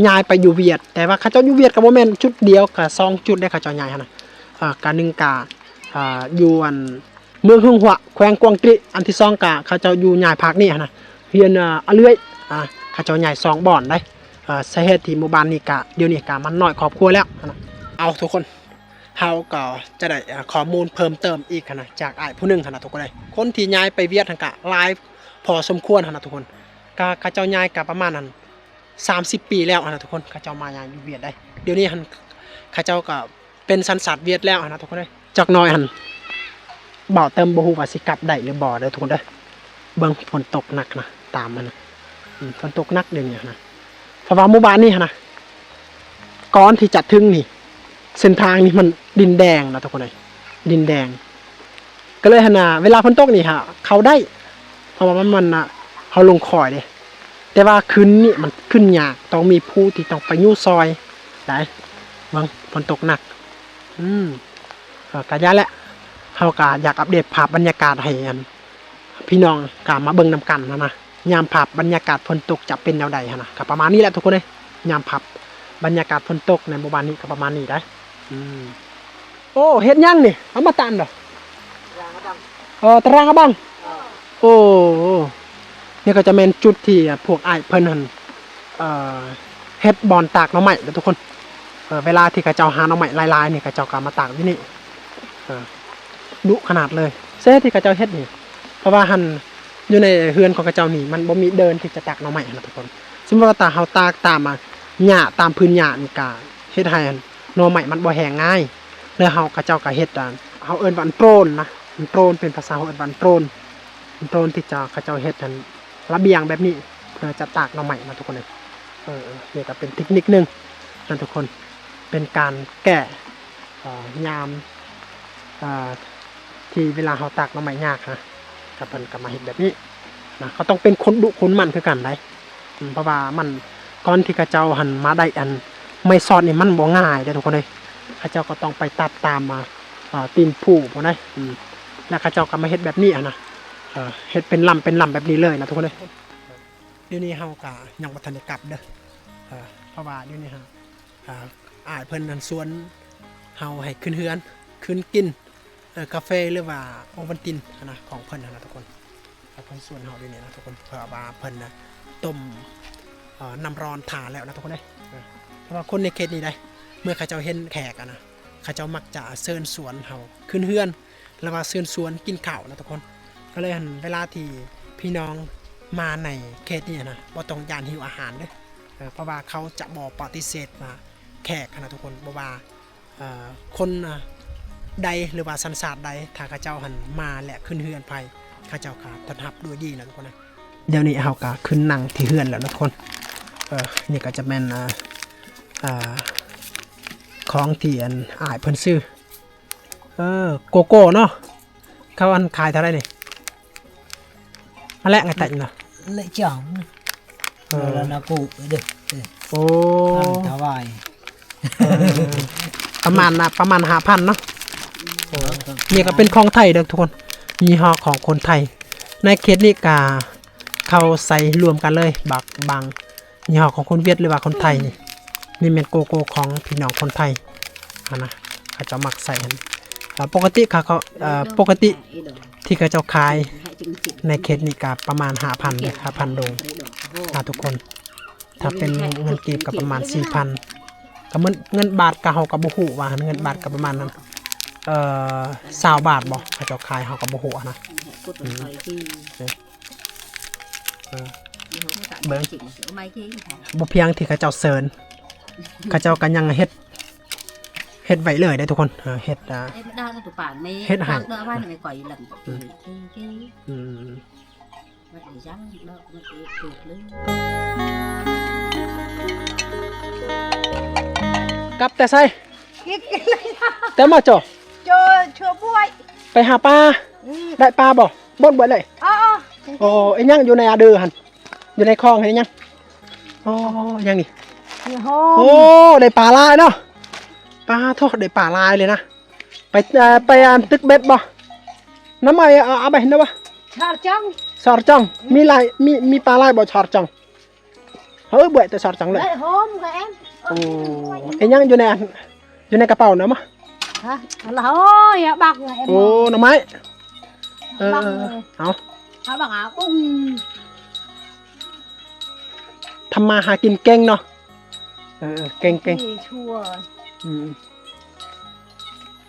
ຍ້າຍໄປຢູ່ຫວຽດ ແຕ່ວ່າເຂົາເຈົ້າຢູ່ຫວຽດກະບໍ່ແມ່ນຈຸດດຽວ ກະສອງຈຸດເດ້ເຂົາເຈົ້າຍ້າຍຫັ້ນນະ ເອີ ກະໜຶ່ງກະ ອ່າ ຢູ່ອັນ ເມືອງເຮືອງຫົວ ແຂວງກວາງຕຣີ ອັນທີສອງກະເຂົາເຈົ້າຢູ່ຍ້າຍພາກນີ້ຫັ້ນນະ ເຮືອນ ອ່າ ອາເລື່ອຍ ອ່າ ເຂົາເຈົ້າຍ້າຍສອງບ່ອນໄດ໋ ເອີ ສາເຫດທີ່ໝູ່ບ້ານນີ້ກະ ດຽວນີ້ກະມັນນ້ອຍຄອບຄົວແລ້ວຫັ້ນນະ ເອົາທຸກຄົນ ເຮົາກໍຈະໄດ້ ເອີ ຂໍ້ມູນເພີ່ມເຕີມອີກຫັ້ນນະ ຈາກອ້າຍຜູ້ໜຶ່ງຫັ້ນນະທຸກຄົນເອີຍ ຄົນທີ່ຍ້າຍໄປຫວຽດຫັ້ນກະຫຼາຍພໍສົມຄວນຫັ້ນນະທຸກຄົນ ກະເຂົາເຈົ້າຍ້າຍກະປະມານຫັ້ນ ສາມສິບປີແລ້ວຫັ້ນນະທຸກຄົນ ເຂົາເຈົ້າມາຍ້າຍຢູ່ຫວຽດໄດ໋ ດຽວນີ້ຫັ້ນເຂົາເຈົ້າກໍເປັນສັນຊາດຫວຽດແລ້ວຫັ້ນນະທຸກຄົນເອີຍ ຈັກໜ້ອຍຫັ້ນ ບ່າວເຕີມບໍ່ຮູ້ວ່າຊິກັບໄດ້ຫຼືບໍ່ເດີທຸກຄົນເດີ ເບິ່ງຝົນຕົກໜັກນະ ຕາມຫັ້ນນະ ອືມ ຝົນຕົກໜັກດຽວນີ້ຫັ້ນນະ ເພາະວ່າໝູ່ບ້ານນີ້ຫັ້ນນະ ກ່ອນທີ່ຈະເຖິງນີ້ ເສັ້ນທາງນີ້ມັນດິນແດງນະທຸກຄົນເອີຍ ດິນແດງ ກໍເລີຍຫັ້ນນະ ເວລາຝົນຕົກນີ້ຫາເຂົ້າໄດ້ ເພາະວ່າມັນ ມັນນະ ເຮົາລົງຄອຍເດ້ ແຕ່ວ່າຂຶ້ນນີ້ມັນຂຶ້ນຍາກ ຕ້ອງມີຜູ້ທີ່ຕ້ອງໄປຍູ້ຊ່ອຍໄດ໋ ເບິ່ງ ຝົນຕົກໜັກ ອືມ ເອີ ກະຢ່າແຫຼະ ເຮົາກະຢາກອັບເດດພາບບັນຍາກາດໃຫ້ ອັນ ພີ່ນ້ອງກະມາເບິ່ງນຳກັນຫັ້ນນະ ຍາມພາບບັນຍາກາດຝົນຕົກຈະເປັນແນວໃດຫັ້ນນະ ກະປະມານນີ້ແຫຼະທຸກຄົນເອີຍ ຍາມພາບບັນຍາກາດຝົນຕົກໃນໝູ່ບ້ານນີ້ກະປະມານນີ້ໄດ໋ ອືມ ໂອ້ ເຮັດຫຍັງນີ້ ເອົາມາຕັນເດີ ເອີ ຕາຣາງອະບັງ ເອີ ໂອ້ ນີ້ກໍຈະແມ່ນຈຸດທີ່ພວກອ້າຍເພິ່ນຫັ້ນ ເອີ ເຮັດບ່ອນຕາກໜໍ່ໄມ້ເດີທຸກຄົນ ເອີ ເວລາທີ່ເຂົາເຈົ້າຫາໜໍ່ໄມ້ຫຼາຍໆນີ້ ເຂົາເຈົ້າກໍເອົາມາຕາກຢູ່ນີ້ ເອີ ດຸຂະໜາດເລີຍ ສາເຫດທີ່ເຂົາເຈົ້າເຮັດນີ້ ເພາະວ່າຫັ້ນ ຢູ່ໃນເຮືອນຂອງເຂົາເຈົ້ານີ້ ມັນບໍ່ມີເດີ່ນທີ່ຈະຕາກໜໍ່ໄມ້ຫັ້ນນະທຸກຄົນ ສົມມຸດວ່າຖ້າເຮົາຕາກຕາມ ອ່າ ຫຍ້າ ຕາມພື້ນຫຍ້ານີ້ກະເຮັດໃຫ້ ໜໍ່ໄມ້ມັນບໍ່ແຫ້ງງ່າຍ ແລ້ວເຮົາ ເຂົາເຈົ້າກະເຮັດ ອ່າ ເຮົາເອີ້ນວ່າອັນໂຕນນະ ອັນໂຕນ ເປັນພາສາເຮົາເອີ້ນວ່າອັນໂຕນ ອັນໂຕນທີ່ເຂົາເຈົ້າເຮັດຫັ້ນ ລະບຽງແບບນີ້ ເພື່ອຈະຕາກໜໍ່ໄມ້ນະທຸກຄົນເອີຍ ເອີ ນີ້ກະເປັນເຕັກນິກໜຶ່ງນະທຸກຄົນ ເປັນການແກ້ ອ່າ ຍາມ ອ່າ ທີ່ເວລາເຮົາຕາກໜໍ່ໄມ້ຍາກນະ ກະເພິ່ນກະມາເຮັດແບບນີ້ນະ ເຂົາຕ້ອງເປັນຄົນດຸຄົນໝັ່ນຄືກັນໃດ໋ ເພາະວ່າມັນ ກ່ອນທີ່ເຂົາເຈົ້າຫັ້ນມາໄດ້ອັນໄມ້ຊອດນີ້ ມັນບໍ່ງ່າຍເດ້ທຸກຄົນເອີຍ ເຂົາເຈົ້າກໍຕ້ອງໄປຕັດຕາມ ອ່າ ຕີນພູພຸ້ນໃດ໋ ແລ້ວເຂົາເຈົ້າກໍມາເຮັດແບບນີ້ຫັ້ນນະ ເຮັດເປັນລຳເປັນລຳແບບນີ້ເລີຍນະທຸກຄົນເອີຍ ດຽວນີ້ເຮົາກໍຍັງບໍ່ທັນໄດ້ກັບເດີ ເພາະວ່າດຽວນີ້ ອ່າ ອ້າຍເພິ່ນນັ້ນຊວນເຮົາໃຫ້ຂຶ້ນເຮືອນ ຂຶ້ນກິນ ເອີ ກາເຟ ຫຼືວ່າໂອວັນຕິນຫັ້ນນະ ຂອງເພິ່ນຫັ້ນນະທຸກຄົນ ເພິ່ນຊວນເຮົາດຽວນີ້ນະທຸກຄົນ ເພາະວ່າເພິ່ນນະຕົ້ມ ເອີ ນ້ຳຮ້ອນຖ້າແລ້ວນະທຸກຄົນເອີຍ ເພາະວ່າຄົນໃນເຂດນີ້ໃດ ເມື່ອເຂົາເຈົ້າເຫັນແຂກຫັ້ນນະ ເຂົາເຈົ້າມັກຈະເຊີນຊວນເຮົາຂຶ້ນເຮືອນ ຫຼືວ່າເຊີນຊວນກິນເຂົ້ານະທຸກຄົນ. ກໍເລີຍຫັ້ນ ເວລາທີ່ພີ່ນ້ອງມາໃນເຂດນີ້ນະ ບໍ່ຕ້ອງຢ້ານຫິວອາຫານເດີ້ ເພາະວ່າເຂົາຈະບໍ່ປະຕິເສດວ່າແຂກຫັ້ນນະທຸກຄົນ ບໍ່ວ່າ ເອີ ຄົນໃດ ຫຼືວ່າສັນຊາດໃດ ຖ້າເຂົາເຈົ້າຫັ້ນມາ ແລະ ຂຶ້ນເຮືອນໃຜ ເຂົາເຈົ້າກໍຕ້ອນຮັບດ້ວຍດີນະທຸກຄົນນະ. ດຽວນີ້ເຮົາກໍຂຶ້ນນັ່ງທີ່ເຮືອນແລ້ວນະທຸກຄົນ. ເອີ ນີ້ກໍຈະແມ່ນ ອ່າ ອ່າ ຂອງທີ່ອັນອ້າຍເພິ່ນຊື້ ເອີ ໂກໂກ້ເນາະ. ເຂົາອັນຂາຍເທົ່າໃດນີ້? ມາແລະໄງແຕະເນາະ ເລະຈັງ ເອີ ລະນະກູເດີ ເອີ ໂອ້ ທາງຖວາຍ ເອີ ປະມານນະ ປະມານຫ້າພັນເນາະ. ໂອ້ ເອີ ນີ້ກໍເປັນຂອງໄທເດີທຸກຄົນ ຍີ່ຫໍ້ຂອງຄົນໄທ. ໃນເຂດນີ້ກະເຂົາໃສ່ລວມກັນເລີຍ ບັກ ບັງ ຍີ່ຫໍ້ຂອງຄົນຫວຽດ ຫຼືວ່າຄົນໄທນີ້. ນີ້ແມ່ນໂກໂກ້ຂອງພີ່ນ້ອງຄົນໄທຫັ້ນນະ ເຂົາເຈົ້າມັກໃສ່ຫັ້ນ. ເອີ ປົກກະຕິເຂົາ ເອີ ປົກກະຕິທີ່ເຂົາເຈົ້າຂາຍໃນເຂດນີ້ກະປະມານຫ້າພັນເດີ ຫ້າພັນດົງນະທຸກຄົນ. ຖ້າເປັນເງິນກີບກະປະມານສີ່ພັນ ກະເງິນ ເງິນບາດກະເຮົາກະບໍ່ຮູ້ວ່າເງິນບາດກະປະມານນັ້ນ ເອີ ຊາວບາດບໍ ເຂົາເຈົ້າຂາຍເຮົາກະບໍ່ຮູ້ນະ. ອືມ ເອີ ເບິ່ງ ບໍ່ພຽງທີ່ເຂົາເຈົ້າເຊີນ ເຂົາເຈົ້າກໍຍັງເຮັດ ເຮັດໄວ້ເລີຍເດ້ທຸກຄົນ. ເອີ ເຮັດ ອ່າ ເຮັດໃຫ້ ອືມ ກັບແຕ່ໃສ? ແຕ່ມາຈໍ ເຈີເທື່ອບວຍ ໄປຫາປາ. ອືມ ໄດ້ປາບໍ່? ບ່ອນບວດເລີຍ. ອໍ ອໍ ອີຫຍັງຢູ່ໃນອາເດີຫັ້ນ? ຢູ່ໃນຄອງຫັ້ນອີຫຍັງ? ອໍ ອີຫຍັງນີ້? ໂອ້ ໄດ້ປາຫຼາຍເນາະ. ປາໂທ້ ໄດ້ປາຫຼາຍເລີຍນະ. ໄປ ເອີ ໄປອັນຕຶກເບັດບໍ່? ນ້ຳອ້າຍເອົາ ເອົາໄປເນາະ. ຊອດຈອງ ຊອດຈອງ ມີຫຼາຍ ມີ ມີປາຫຼາຍບໍ່? ຊອດຈອງ ເຮີ້ຍ ເບື່ອຍແຕ່ຊອດຈັງເລີຍ. ໂອ້ ອີຫຍັງຢູ່ໃນ ຢູ່ໃນກະເປົານະມະ? ຮະ ໂອ້ຍ ບັກ ໂອ້ ໜໍ່ໄມ້. ເອີ ເອົາ ເອົາບັກອາກຸງ ທຳມາຫາກິນເກັ່ງເນາະ. ເອີ ເກັ່ງໆ ອືມ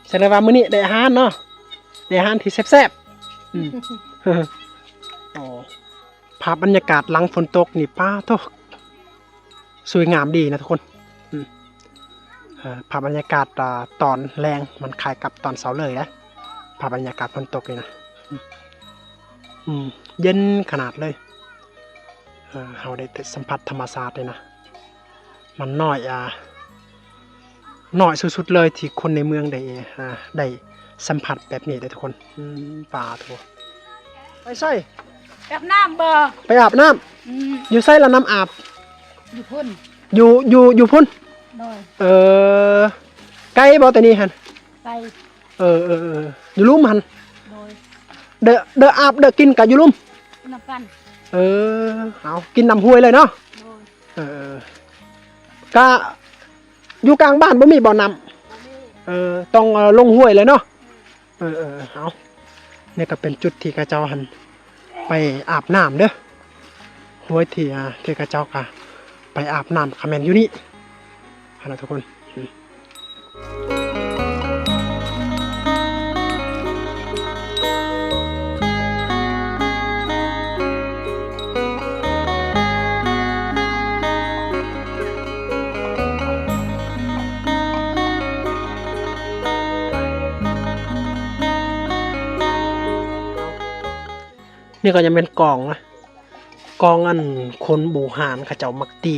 ສະແດງວ່າມື້ນີ້ໄດ້ອາຫານເນາະ ໄດ້ອາຫານທີ່ແຊບໆ. ອືມ ໂອ້ ພາບບັນຍາກາດຫຼັງຝົນຕົກນີ້ ປາໂທ້ ສວຍງາມດີນະທຸກຄົນ. ອືມ ເອີ ພາບບັນຍາກາດ ອ່າ ຕອນແລງມັນຄ້າຍກັບຕອນເຊົ້າເລີຍນະ ພາບບັນຍາກາດຝົນຕົກນີ້ນະ. ອືມ ເຢັນຂະໜາດເລີຍ. ເອີ ເຮົາໄດ້ໄປສຳຜັດທຳມະຊາດເລີຍນະ. ມັນນ້ອຍ ອ່າ ນ້ອຍສຸດໆເລີຍທີ່ຄົນໃນເມືອງໄດ້ ອ່າ ໄດ້ສຳຜັດແບບນີ້ເດ້ທຸກຄົນ. ອືມ ປາໂທ້ ໄປໃສ? ໄປອາບນ້ຳບໍ່? ໄປອາບນ້ຳ. ອືມ ຢູ່ໃສລະນ້ຳອາບ? ຢູ່ພຸ້ນ ຢູ່ ຢູ່ ຢູ່ພຸ້ນ. ໂດຍ ເອີ ໄກບໍ່ແຕ່ນີ້ຫັ້ນ? ໄກ. ເອີ ເອີ ເອີ ຢູ່ລຸ່ມຫັ້ນ. ໂດຍ ເດີ ເດີອາບເດີກິນກະຢູ່ລຸ່ມ ນຳກັນ. ເອີ ເອົາ ກິນນຳຫ້ວຍເລີຍເນາະ. ໂດຍ ເອີ ກະຢູ່ກາງບ້ານບໍ່ມີບໍ່ນ້ຳ? ບໍ່ມີ. ເອີ ຕ້ອງ ເອີ ລົງຫ້ວຍເລີຍເນາະ. ເອີ ເອີ ເອົາ ນີ້ກະເປັນຈຸດທີ່ເຂົາເຈົ້າຫັ້ນໄປອາບນ້ຳເດີ. ຫ້ວຍທີ່ ອ່າ ທີ່ເຂົາເຈົ້າກະໄປອາບນ້ຳກະແມ່ນຢູ່ນີ້ຫັ້ນນະທຸກຄົນ. ນີ້ກໍຍັງແມ່ນກອງນະ ກອງອັນຄົນບູຮານເຂົາເຈົ້າມັກຕີ.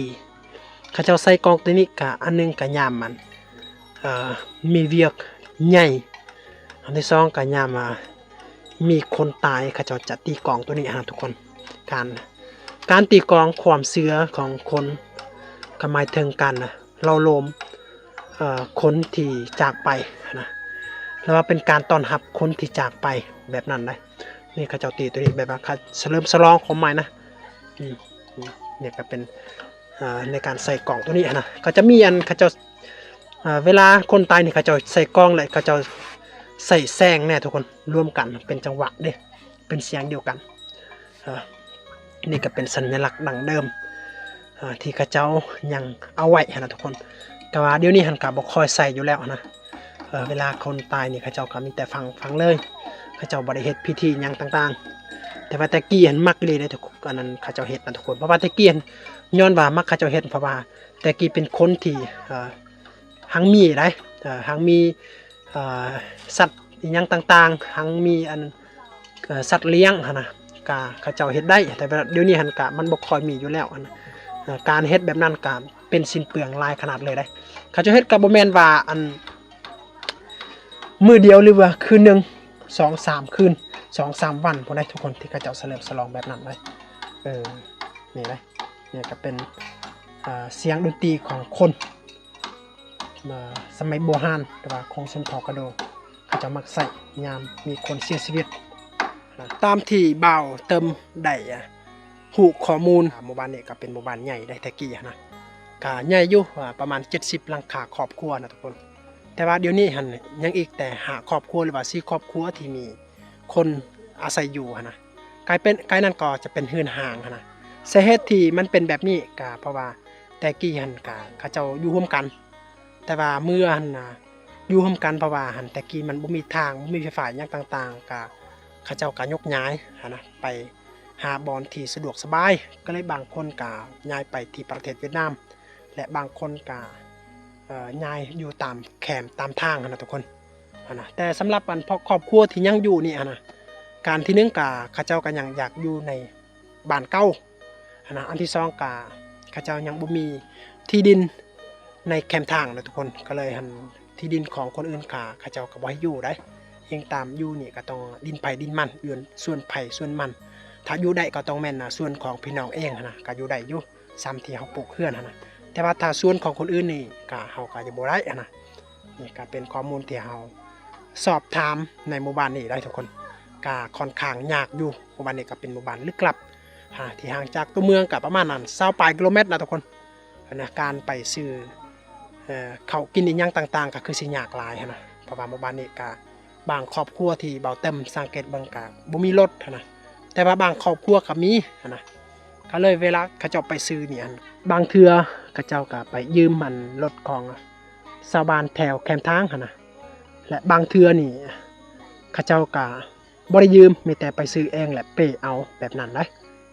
ເຂົາເຈົ້າໃສ່ກອງໂຕນີ້ກະ ອັນໜຶ່ງກະຍາມມັນ ເອີ ມີວຽກໃຫຍ່, ອັນທີສອງກະຍາມວ່າມີຄົນຕາຍ ເຂົາເຈົ້າຈະຕີກອງໂຕນີ້ຫັ້ນນະທຸກຄົນ. ການ ການຕີກອງ ຄວາມເຊື່ອຂອງຄົນ ກະໝາຍເຖິງການເຫຼົ່າໂລມ ເອີ ຄົນທີ່ຈາກໄປຫັ້ນນະ ຫຼືວ່າເປັນການຕ້ອນຮັບຄົນທີ່ຈາກໄປແບບນັ້ນໄດ໋. ນີ້ເຂົາເຈົ້າຕີໂຕນີ້ແບບວ່າສະເຫຼີມສະຫຼອງຄວາມໝາຍນະ. ອືມ ນີ້ກະເປັນ ອ່າ ໃນການໃສ່ກອງໂຕນີ້ຫັ້ນນະ ເຂົາຈະມີອັນ ເຂົາເຈົ້າ ອ່າ ເວລາຄົນຕາຍນີ້ ເຂົາເຈົ້າໃສ່ກອງ ແລະ ເຂົາເຈົ້າໃສ່ແສງແດ່ທຸກຄົນ ລວມກັນເປັນຈັງຫວະເດ້ ເປັນສຽງດຽວກັນ. ເອີ ນີ້ກະເປັນສັນຍະລັກດັ້ງເດີມ ເອີ ທີ່ເຂົາເຈົ້າຍັງເອົາໄວ້ຫັ້ນນະທຸກຄົນ. ກະວ່າດຽວນີ້ຫັ້ນກະບໍ່ຄ່ອຍໃສ່ຢູ່ແລ້ວຫັ້ນນະ. ເອີ ເວລາຄົນຕາຍນີ້ເຂົາເຈົ້າກະມີແຕ່ຝັງ ຝັງເລີຍ ເຂົາເຈົ້າບໍ່ໄດ້ເຮັດພິທີຫຍັງຕ່າງໆ. ແຕ່ວ່າແຕ່ກີ້ຫັ້ນມັກອີ່ຫຼີເດ້ ອັນນັ້ນເຂົາເຈົ້າເຮັດນະທຸກຄົນ. ເພາະວ່າແຕ່ກີ້ຫັ້ນຍ້ອນວ່າມັກເຂົາເຈົ້າເຮັດ ເພາະວ່າແຕ່ກີ້ເປັນຄົນທີ່ ເອີ ຮັ່ງມີໄດ໋ ເອີ ຮັ່ງມີ ເອີ ສັດອີ່ຫຍັງຕ່າງໆ ຮັ່ງມີອັນ ເອີ ສັດລ້ຽງຫັ້ນນະ ກະເຂົາເຈົ້າເຮັດໄດ້. ແຕ່ວ່າດຽວນີ້ຫັ້ນກະມັນບໍ່ຄ່ອຍມີຢູ່ແລ້ວຫັ້ນນະ. ເອີ ການເຮັດແບບນັ້ນກະເປັນສິ້ນເປືອງຫຼາຍຂະໜາດເລີຍເດ້. ເຂົາເຈົ້າເຮັດກະບໍ່ແມ່ນວ່າອັນ ມື້ດຽວ ຫຼືວ່າຄືນໜຶ່ງ ສອງສາມຄືນ ສອງສາມວັນພຸ້ນໃດ໋ທຸກຄົນ ທີ່ເຂົາເຈົ້າສະເຫຼີມສະຫຼອງແບບນັ້ນເດ້. ເອີ ນີ້ເດ້ ນີ້ກະເປັນ ເອີ ສຽງດົນຕີຂອງຄົນ ເອີ ສະໄໝບູຮານ ຫຼືວ່າຂອງຊົນເຜົ່າກະໂດ ເຂົາເຈົ້າມັກໃຊ້ຍາມມີຄົນເສຍຊີວິດ. ຕາມທີ່ບ່າວເຕີມໄດ້ ອາ ຮູ້ຂໍ້ມູນ ໝູ່ບ້ານນີ້ກະເປັນໝູ່ບ້ານໃຫຍ່ໄດ໋ແຕ່ກີ້ຫັ້ນນະ ກະໃຫຍ່ຢູ່ ອາ ປະມານເຈັດສິບຫຼັງຄາຄອບຄົວນະທຸກຄົນ. ແຕ່ວ່າດຽວນີ້ຫັ້ນຍັງອີກແຕ່ຫ້າຄອບຄົວ ຫຼືວ່າສີ່ຄອບຄົວທີ່ມີຄົນອາໄສຢູ່ຫັ້ນນະ. ກາຍເປັນ ກາຍນັ້ນກໍຈະເປັນເຮືອນຮ້າງຫັ້ນນະ. ສາເຫດທີ່ມັນເປັນແບບນີ້ກະເພາະວ່າແຕ່ກີ້ຫັ້ນກະເຂົາເຈົ້າຢູ່ຮ່ວມກັນ ແຕ່ວ່າເມື່ອຫັ້ນນະ ຢູ່ຮ່ວມກັນ ເພາະວ່າຫັ້ນແຕ່ກີ້ມັນບໍ່ມີທາງ ບໍ່ມີໄຟຟ້າຫຍັງຕ່າງໆ ກະເຂົາເຈົ້າກະຍົກຍ້າຍຫັ້ນນະ ໄປຫາບ່ອນທີ່ສະດວກສະບາຍ. ກະເລີຍບາງຄົນກະຍ້າຍໄປທີ່ປະເທດຫວຽດນາມ ແລະ ບາງຄົນກະ ເອີ ຍ້າຍຢູ່ຕາມແຄມຕາມທາງຫັ້ນນະທຸກຄົນ ຫັ້ນນະ. ແຕ່ສຳລັບອັນພວກຄອບຄົວທີ່ຍັງຢູ່ນີ້ຫັ້ນນະ ການທີໜຶ່ງກະເຂົາເຈົ້າກະຍັງຢາກຢູ່ໃນບ້ານເກົ່າຫັ້ນນະ. ອັນທີສອງກະເຂົາເຈົ້າຍັງບໍ່ມີທີ່ດິນໃນແຄມທາງນະທຸກຄົນ ກະເລີຍຫັ້ນ ທີ່ດິນຂອງຄົນອື່ນກະເຂົາເຈົ້າກະບໍ່ໃຫ້ຢູ່ໃດ໋. ອີງຕາມຢູ່ນີ້ກະຕ້ອງດິນໃຜດິນມັນ ເຮືອນສວນໃຜສວນມັນ. ຖ້າຢູ່ໄດ້ກະຕ້ອງແມ່ນ ອາ ສວນຂອງພີ່ນ້ອງເອງຫັ້ນນະ ກະຢູ່ໄດ້ຢູ່ ສ່ຳທີ່ເຮົາປູກເຮືອນຫັ້ນນະ. ແຕ່ວ່າຖ້າສວນຂອງຄົນອື່ນນີ້ ກະ ເຮົາກະຢູ່ບໍ່ໄດ້ຫັ້ນນະ. ນີ້ກະເປັນຂໍ້ມູນທີ່ເຮົາສອບຖາມໃນໝູ່ບ້ານນີ້ໄດ໋ທຸກຄົນ ກະຂ້ອນຂ້າງຍາກຢູ່. ໝູ່ບ້ານນີ້ກະເປັນໝູ່ບ້ານລຶກລັບ ຫາ ທີ່ຫ່າງຈາກຕົວເມືອງກະປະມານນັ້ນ ຊາວປາຍກິໂລແມັດນະທຸກຄົນ. ຫັ້ນນະ ການໄປຊື້ ເອີ ເຂົ້າກິນອີ່ຫຍັງຕ່າງໆ ກະຄືຊິຍາກຫຼາຍຫັ້ນນະ ເພາະວ່າໝູ່ບ້ານນີ້ກະ ບາງຄອບຄົວທີ່ບ່າວເຕີມສັງເກດເບິ່ງກະບໍ່ມີລົດຫັ້ນນະ ແຕ່ວ່າບາງຄອບຄົວກະມີຫັ້ນນະ. ກະເລີຍເວລາເຂົາເຈົ້າໄປຊື້ນີ້ຫັ້ນ ບາງເທື່ອເຂົາເຈົ້າກະໄປຢືມອັນລົດຂອງຊາວບ້ານແຖວແຄມທາງຫັ້ນນະ ແລະ ບາງເທື່ອນີ້ເຂົາເຈົ້າກະ ບໍ່ໄດ້ຢືມ ມີແຕ່ໄປຊື້ເອງ ແລະ ເປເອົາແບບນັ້ນໄດ໋.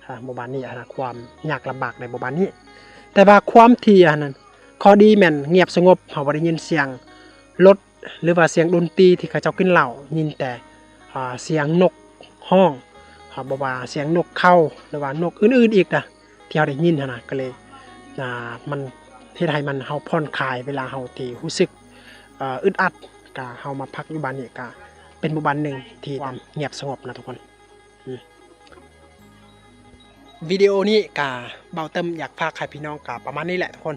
ອ່າ ໝູ່ບ້ານນີ້ຫັ້ນນະ ຄວາມຍາກລຳບາກໃນໝູ່ບ້ານນີ້ ແຕ່ວ່າຄວາມທີ່ອັນນັ້ນ ຂໍ້ດີແມ່ນງຽບສະຫງົບ ເຮົາບໍ່ໄດ້ຍິນສຽງລົດ ຫຼືວ່າສຽງດົນຕີທີ່ເຂົາເຈົ້າກິນເຫຼົ້າ ຍິນແຕ່ ອ່າ ສຽງນົກຮ້ອງ ອ່າ ບໍ່ວ່າສຽງນົກເຄົ້າ ຫຼືວ່ານົກອື່ນໆອີກນະ ທີ່ເຮົາໄດ້ຍິນຫັ້ນນະ ກະເລີຍ ອ່າ ມັນເຮັດໃຫ້ມັນ ເຮົາຜ່ອນຄາຍເວລາເຮົາທີ່ຮູ້ສຶກ ເອີ ອຶດອັດ ກະເຮົາມາພັກຢູ່ບ້ານນີ້ ກະເປັນໝູ່ບ້ານໜຶ່ງທີ່ ຄວາມງຽບສະຫງົບນະທຸກຄົນ. ອືມ ວິດີໂອນີ້ກະບ່າວເຕີມຢາກຝາກໃຫ້ພີ່ນ້ອງກະປະມານນີ້ແຫຼະທຸກຄົນ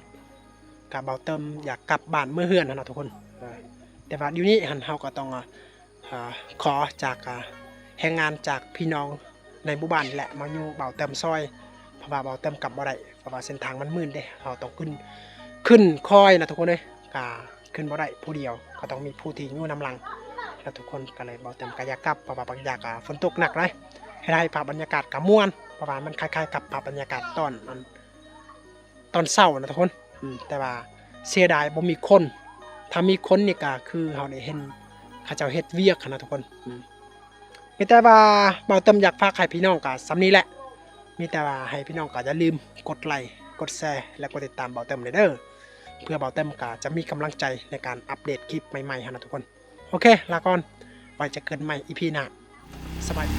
ກະບ່າວເຕີມຢາກກັບບ້ານເມືອເຮືອນຫັ້ນນະທຸກຄົນ. ເອີ ແຕ່ວ່າດຽວນີ້ຫັ້ນເຮົາກະຕ້ອງ ອ່າ ອ່າ ຂໍຈາກ ອ່າ ແຮງງານຈາກພີ່ນ້ອງໃນໝູ່ບ້ານນີ້ແຫຼະ ມາຍູ້ບ່າວເຕີມຊ່ອຍ ເພາະວ່າບ່າວເຕີມກັບບໍ່ໄດ້ ເພາະວ່າເສັ້ນທາງມັນມື່ນເດ້ ເຮົາຕ້ອງຂຶ້ນ ຂຶ້ນຄອຍນະທຸກຄົນເອີຍ ກະຂຶ້ນບໍ່ໄດ້ຜູ້ດຽວ ກະຕ້ອງມີຜູ້ທີ່ຢູ່ນຳຫຼັງນະທຸກຄົນ. ກະເລີຍບ່າວເຕີມກະຢາກກັບ ເພາະວ່າບາງຢ່າງກະຝົນຕົກໜັກເດ້ ເຮັດໃຫ້ພາບບັນຍາກາດກະມ່ວນ ເພາະວ່າມັນຄ້າຍໆກັບພາບບັນຍາກາດຕອນ ອັນ ຕອນເຊົ້ານະທຸກຄົນ. ອືມ ແຕ່ວ່າເສຍດາຍບໍ່ມີຄົນ ຖ້າມີຄົນນີ້ກະຄືເຮົາໄດ້ເຫັນເຂົາເຈົ້າເຮັດວຽກຫັ້ນນະທຸກຄົນ. ອືມ ມີແຕ່ວ່າບ່າວເຕີມຢາກຝາກໃຫ້ພີ່ນ້ອງກະສ່ຳນີ້ແຫຼະ ມີແຕ່ວ່າໃຫ້ພີ່ນ້ອງກະຢ່າລືມກົດໄລ ກົດແຊ ແລະ ກົດຕິດຕາມບ່າວເຕີມແດ່ເດີ ເພື່ອບ່າວເຕີມກະຈະມີກຳລັງໃຈໃນການອັບເດດຄລິບໃໝ່ໆຫັ້ນນະທຸກຄົນ. ໂອເຄ ລາກ່ອນ ໄວ້ເຈີກັນໃໝ່ອີພີໜ້າ ສະບາຍດີ.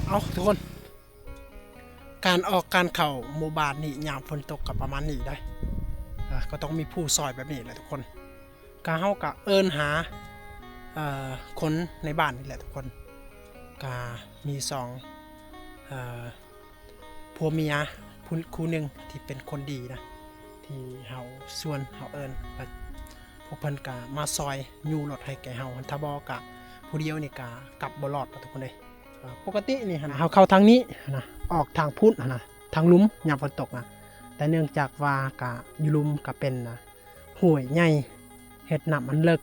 ເອົາ ທຸກຄົນ ການອອກການເຂົ້າໝູ່ບ້ານນີ້ຍາມຝົນຕົກກະປະມານນີ້ໄດ໋ ເອີ ກະຕ້ອງມີຜູ້ຊ່ອຍແບບນີ້ແຫຼະທຸກຄົນ. ກະເຮົາກະເອີ້ນຫາ ເອີ ຄົນໃນບ້ານນີ້ແຫຼະທຸກຄົນ ກະມີສອງ ເອີ ຜົວເມຍ ຜູ້ ຄູ່ໜຶ່ງທີ່ເປັນຄົນດີນະ ທີ່ເຮົາຊວນ ເຮົາເອີ້ນ ແລະ ພວກເພິ່ນກະມາຊ່ອຍຍູ້ລົດໃຫ້ແກ່ເຮົາ ຖ້າບໍ່ກະ ຜູ້ດຽວນີ້ກະກັບບໍ່ລອດ ທຸກຄົນເອີຍ. ເອີ ປົກກະຕິນີ້ຫັ້ນ ເຮົາເຂົ້າທາງນີ້ຫັ້ນນະ ອອກທາງພຸ້ນຫັ້ນນະ ທາງລຸ່ມຍາມຝົນຕົກນະ ແຕ່ເນື່ອງຈາກວ່າກະຢູ່ລຸ່ມກະເປັນຫ້ວຍໃຫຍ່ ເຮັດນ້ຳມັນເລິກ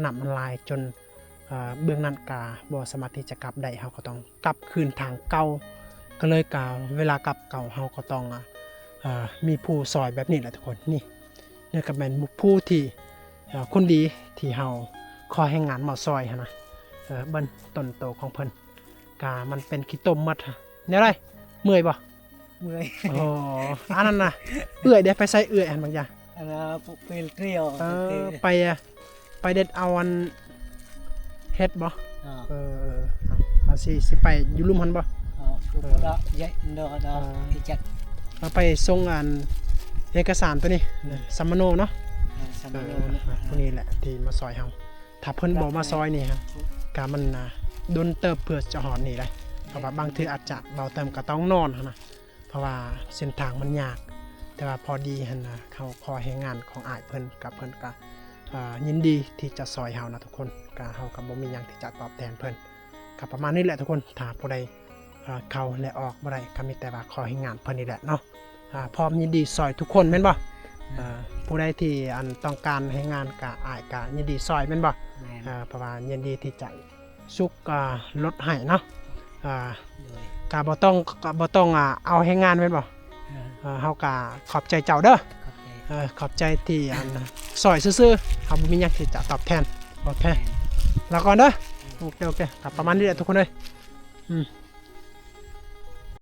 ນ້ຳມັນຫຼາຍຈົນ ເອີ ເບື້ອງນັ້ນກະບໍ່ສາມາດທີ່ຈະກັບໄດ້ ເຮົາກໍຕ້ອງກັບຄືນທາງເກົ່າ. ກໍເລີຍກະເວລາກັບເກົ່າເຮົາກໍຕ້ອງ ເອີ ມີຜູ້ຊ່ອຍແບບນີ້ແຫຼະທຸກຄົນ. ນີ້ ນີ້ກໍແມ່ນຜູ້ທີ່ ເອີ ຄົນດີທີ່ເຮົາຂໍແຮງງານມາຊ່ອຍຫັ້ນນະ. ເອີ ເບິ່ງຕົ້ນໂຕຂອງເພິ່ນ ກະມັນເປັນຂີ້ຕົມໝົດ. ແນວໃດ ເມື່ອຍບໍ່? ເມື່ອຍ. ອໍ ອັນນັ້ນນະ ເອື້ອຍເດ້ ໄປໃສເອື້ອຍ ອັນບາງຢ່າງ ອັນນະ ເອີ ໄປ ໄປເດັດເອົາອັນເຫັດບໍ່? ເອີ ເອີ ເອີ ເອົາ ຊິ ຊິໄປຢູ່ລຸ່ມຫັ້ນບໍ່? ເອີ ເອີ ເອົາໄປສົ່ງອັນເອກະສານໂຕນີ້ ສຳມະໂນເນາະ. ເອີ ສຳມະໂນ ເອີ ຜູ້ນີ້ແຫຼະທີ່ມາຊ່ອຍເຮົາ. ຖ້າເພິ່ນບໍ່ມາຊ່ອຍນີ້ຮະ ກະມັນ ອ່າ ດົນເຕີບເພື່ອຈະຮອດນີ້ໄດ໋. ເພາະວ່າບາງເທື່ອອາດຈະ ເບົາເຕີມກໍຕ້ອງນອນຫັ້ນນະ ເພາະວ່າເສັ້ນທາງມັນຍາກ. ແຕ່ວ່າພໍດີຫັ້ນນະ ເຮົາຂໍແຮງງານຂອງອ້າຍເພິ່ນ ກະເພິ່ນກະ ອ່າ ຍິນດີທີ່ຈະຊ່ອຍເຮົານະທຸກຄົນ. ກະເຮົາກະບໍ່ມີຫຍັງທີ່ຈະຕອບແທນເພິ່ນ. ກະປະມານນີ້ແຫຼະທຸກຄົນ. ຖ້າຜູ້ໃດ ເອີ ເຂົ້າ ແລະ ອອກບໍ່ໄດ້ ກະມີແຕ່ວ່າຂໍແຮງງານເພິ່ນນີ້ແຫຼະເນາະ. ອ່າ ພ້ອມຍິນດີຊ່ອຍທຸກຄົນແມ່ນບໍ່? ແມ່ນ. ເອີ ຜູ້ໃດທີ່ ອັນ ຕ້ອງການແຮງງານກະ ອ້າຍກະຍິນດີຊ່ອຍແມ່ນບໍ່? ແມ່ນ. ເອີ ເພາະວ່າຍິນດີທີ່ຈະສຸກ ອ່າ ລົດໃຫ້ເນາະ. ອ່າ ໂດຍ ກະບໍ່ຕ້ອງ ກະບໍ່ຕ້ອງ ອ່າ ເອົາແຮງງານແມ່ນບໍ່? ເອີ ເອີ ເຮົາກະຂອບໃຈເຈົ້າເດີ. ຂອບໃຈ. ເອີ ຂອບໃຈທີ່ ອັນ ຊ່ອຍຊື່ໆ ເຮົາບໍ່ມີຫຍັງທີ່ຈະຕອບແທນ. ໂອເຄ ແມ່ນ. ລາກ່ອນເດີ. ໂອເຄ ໂອເຄ ກະປະມານນີ້ແຫຼະທຸກຄົນເອີຍ. ອືມ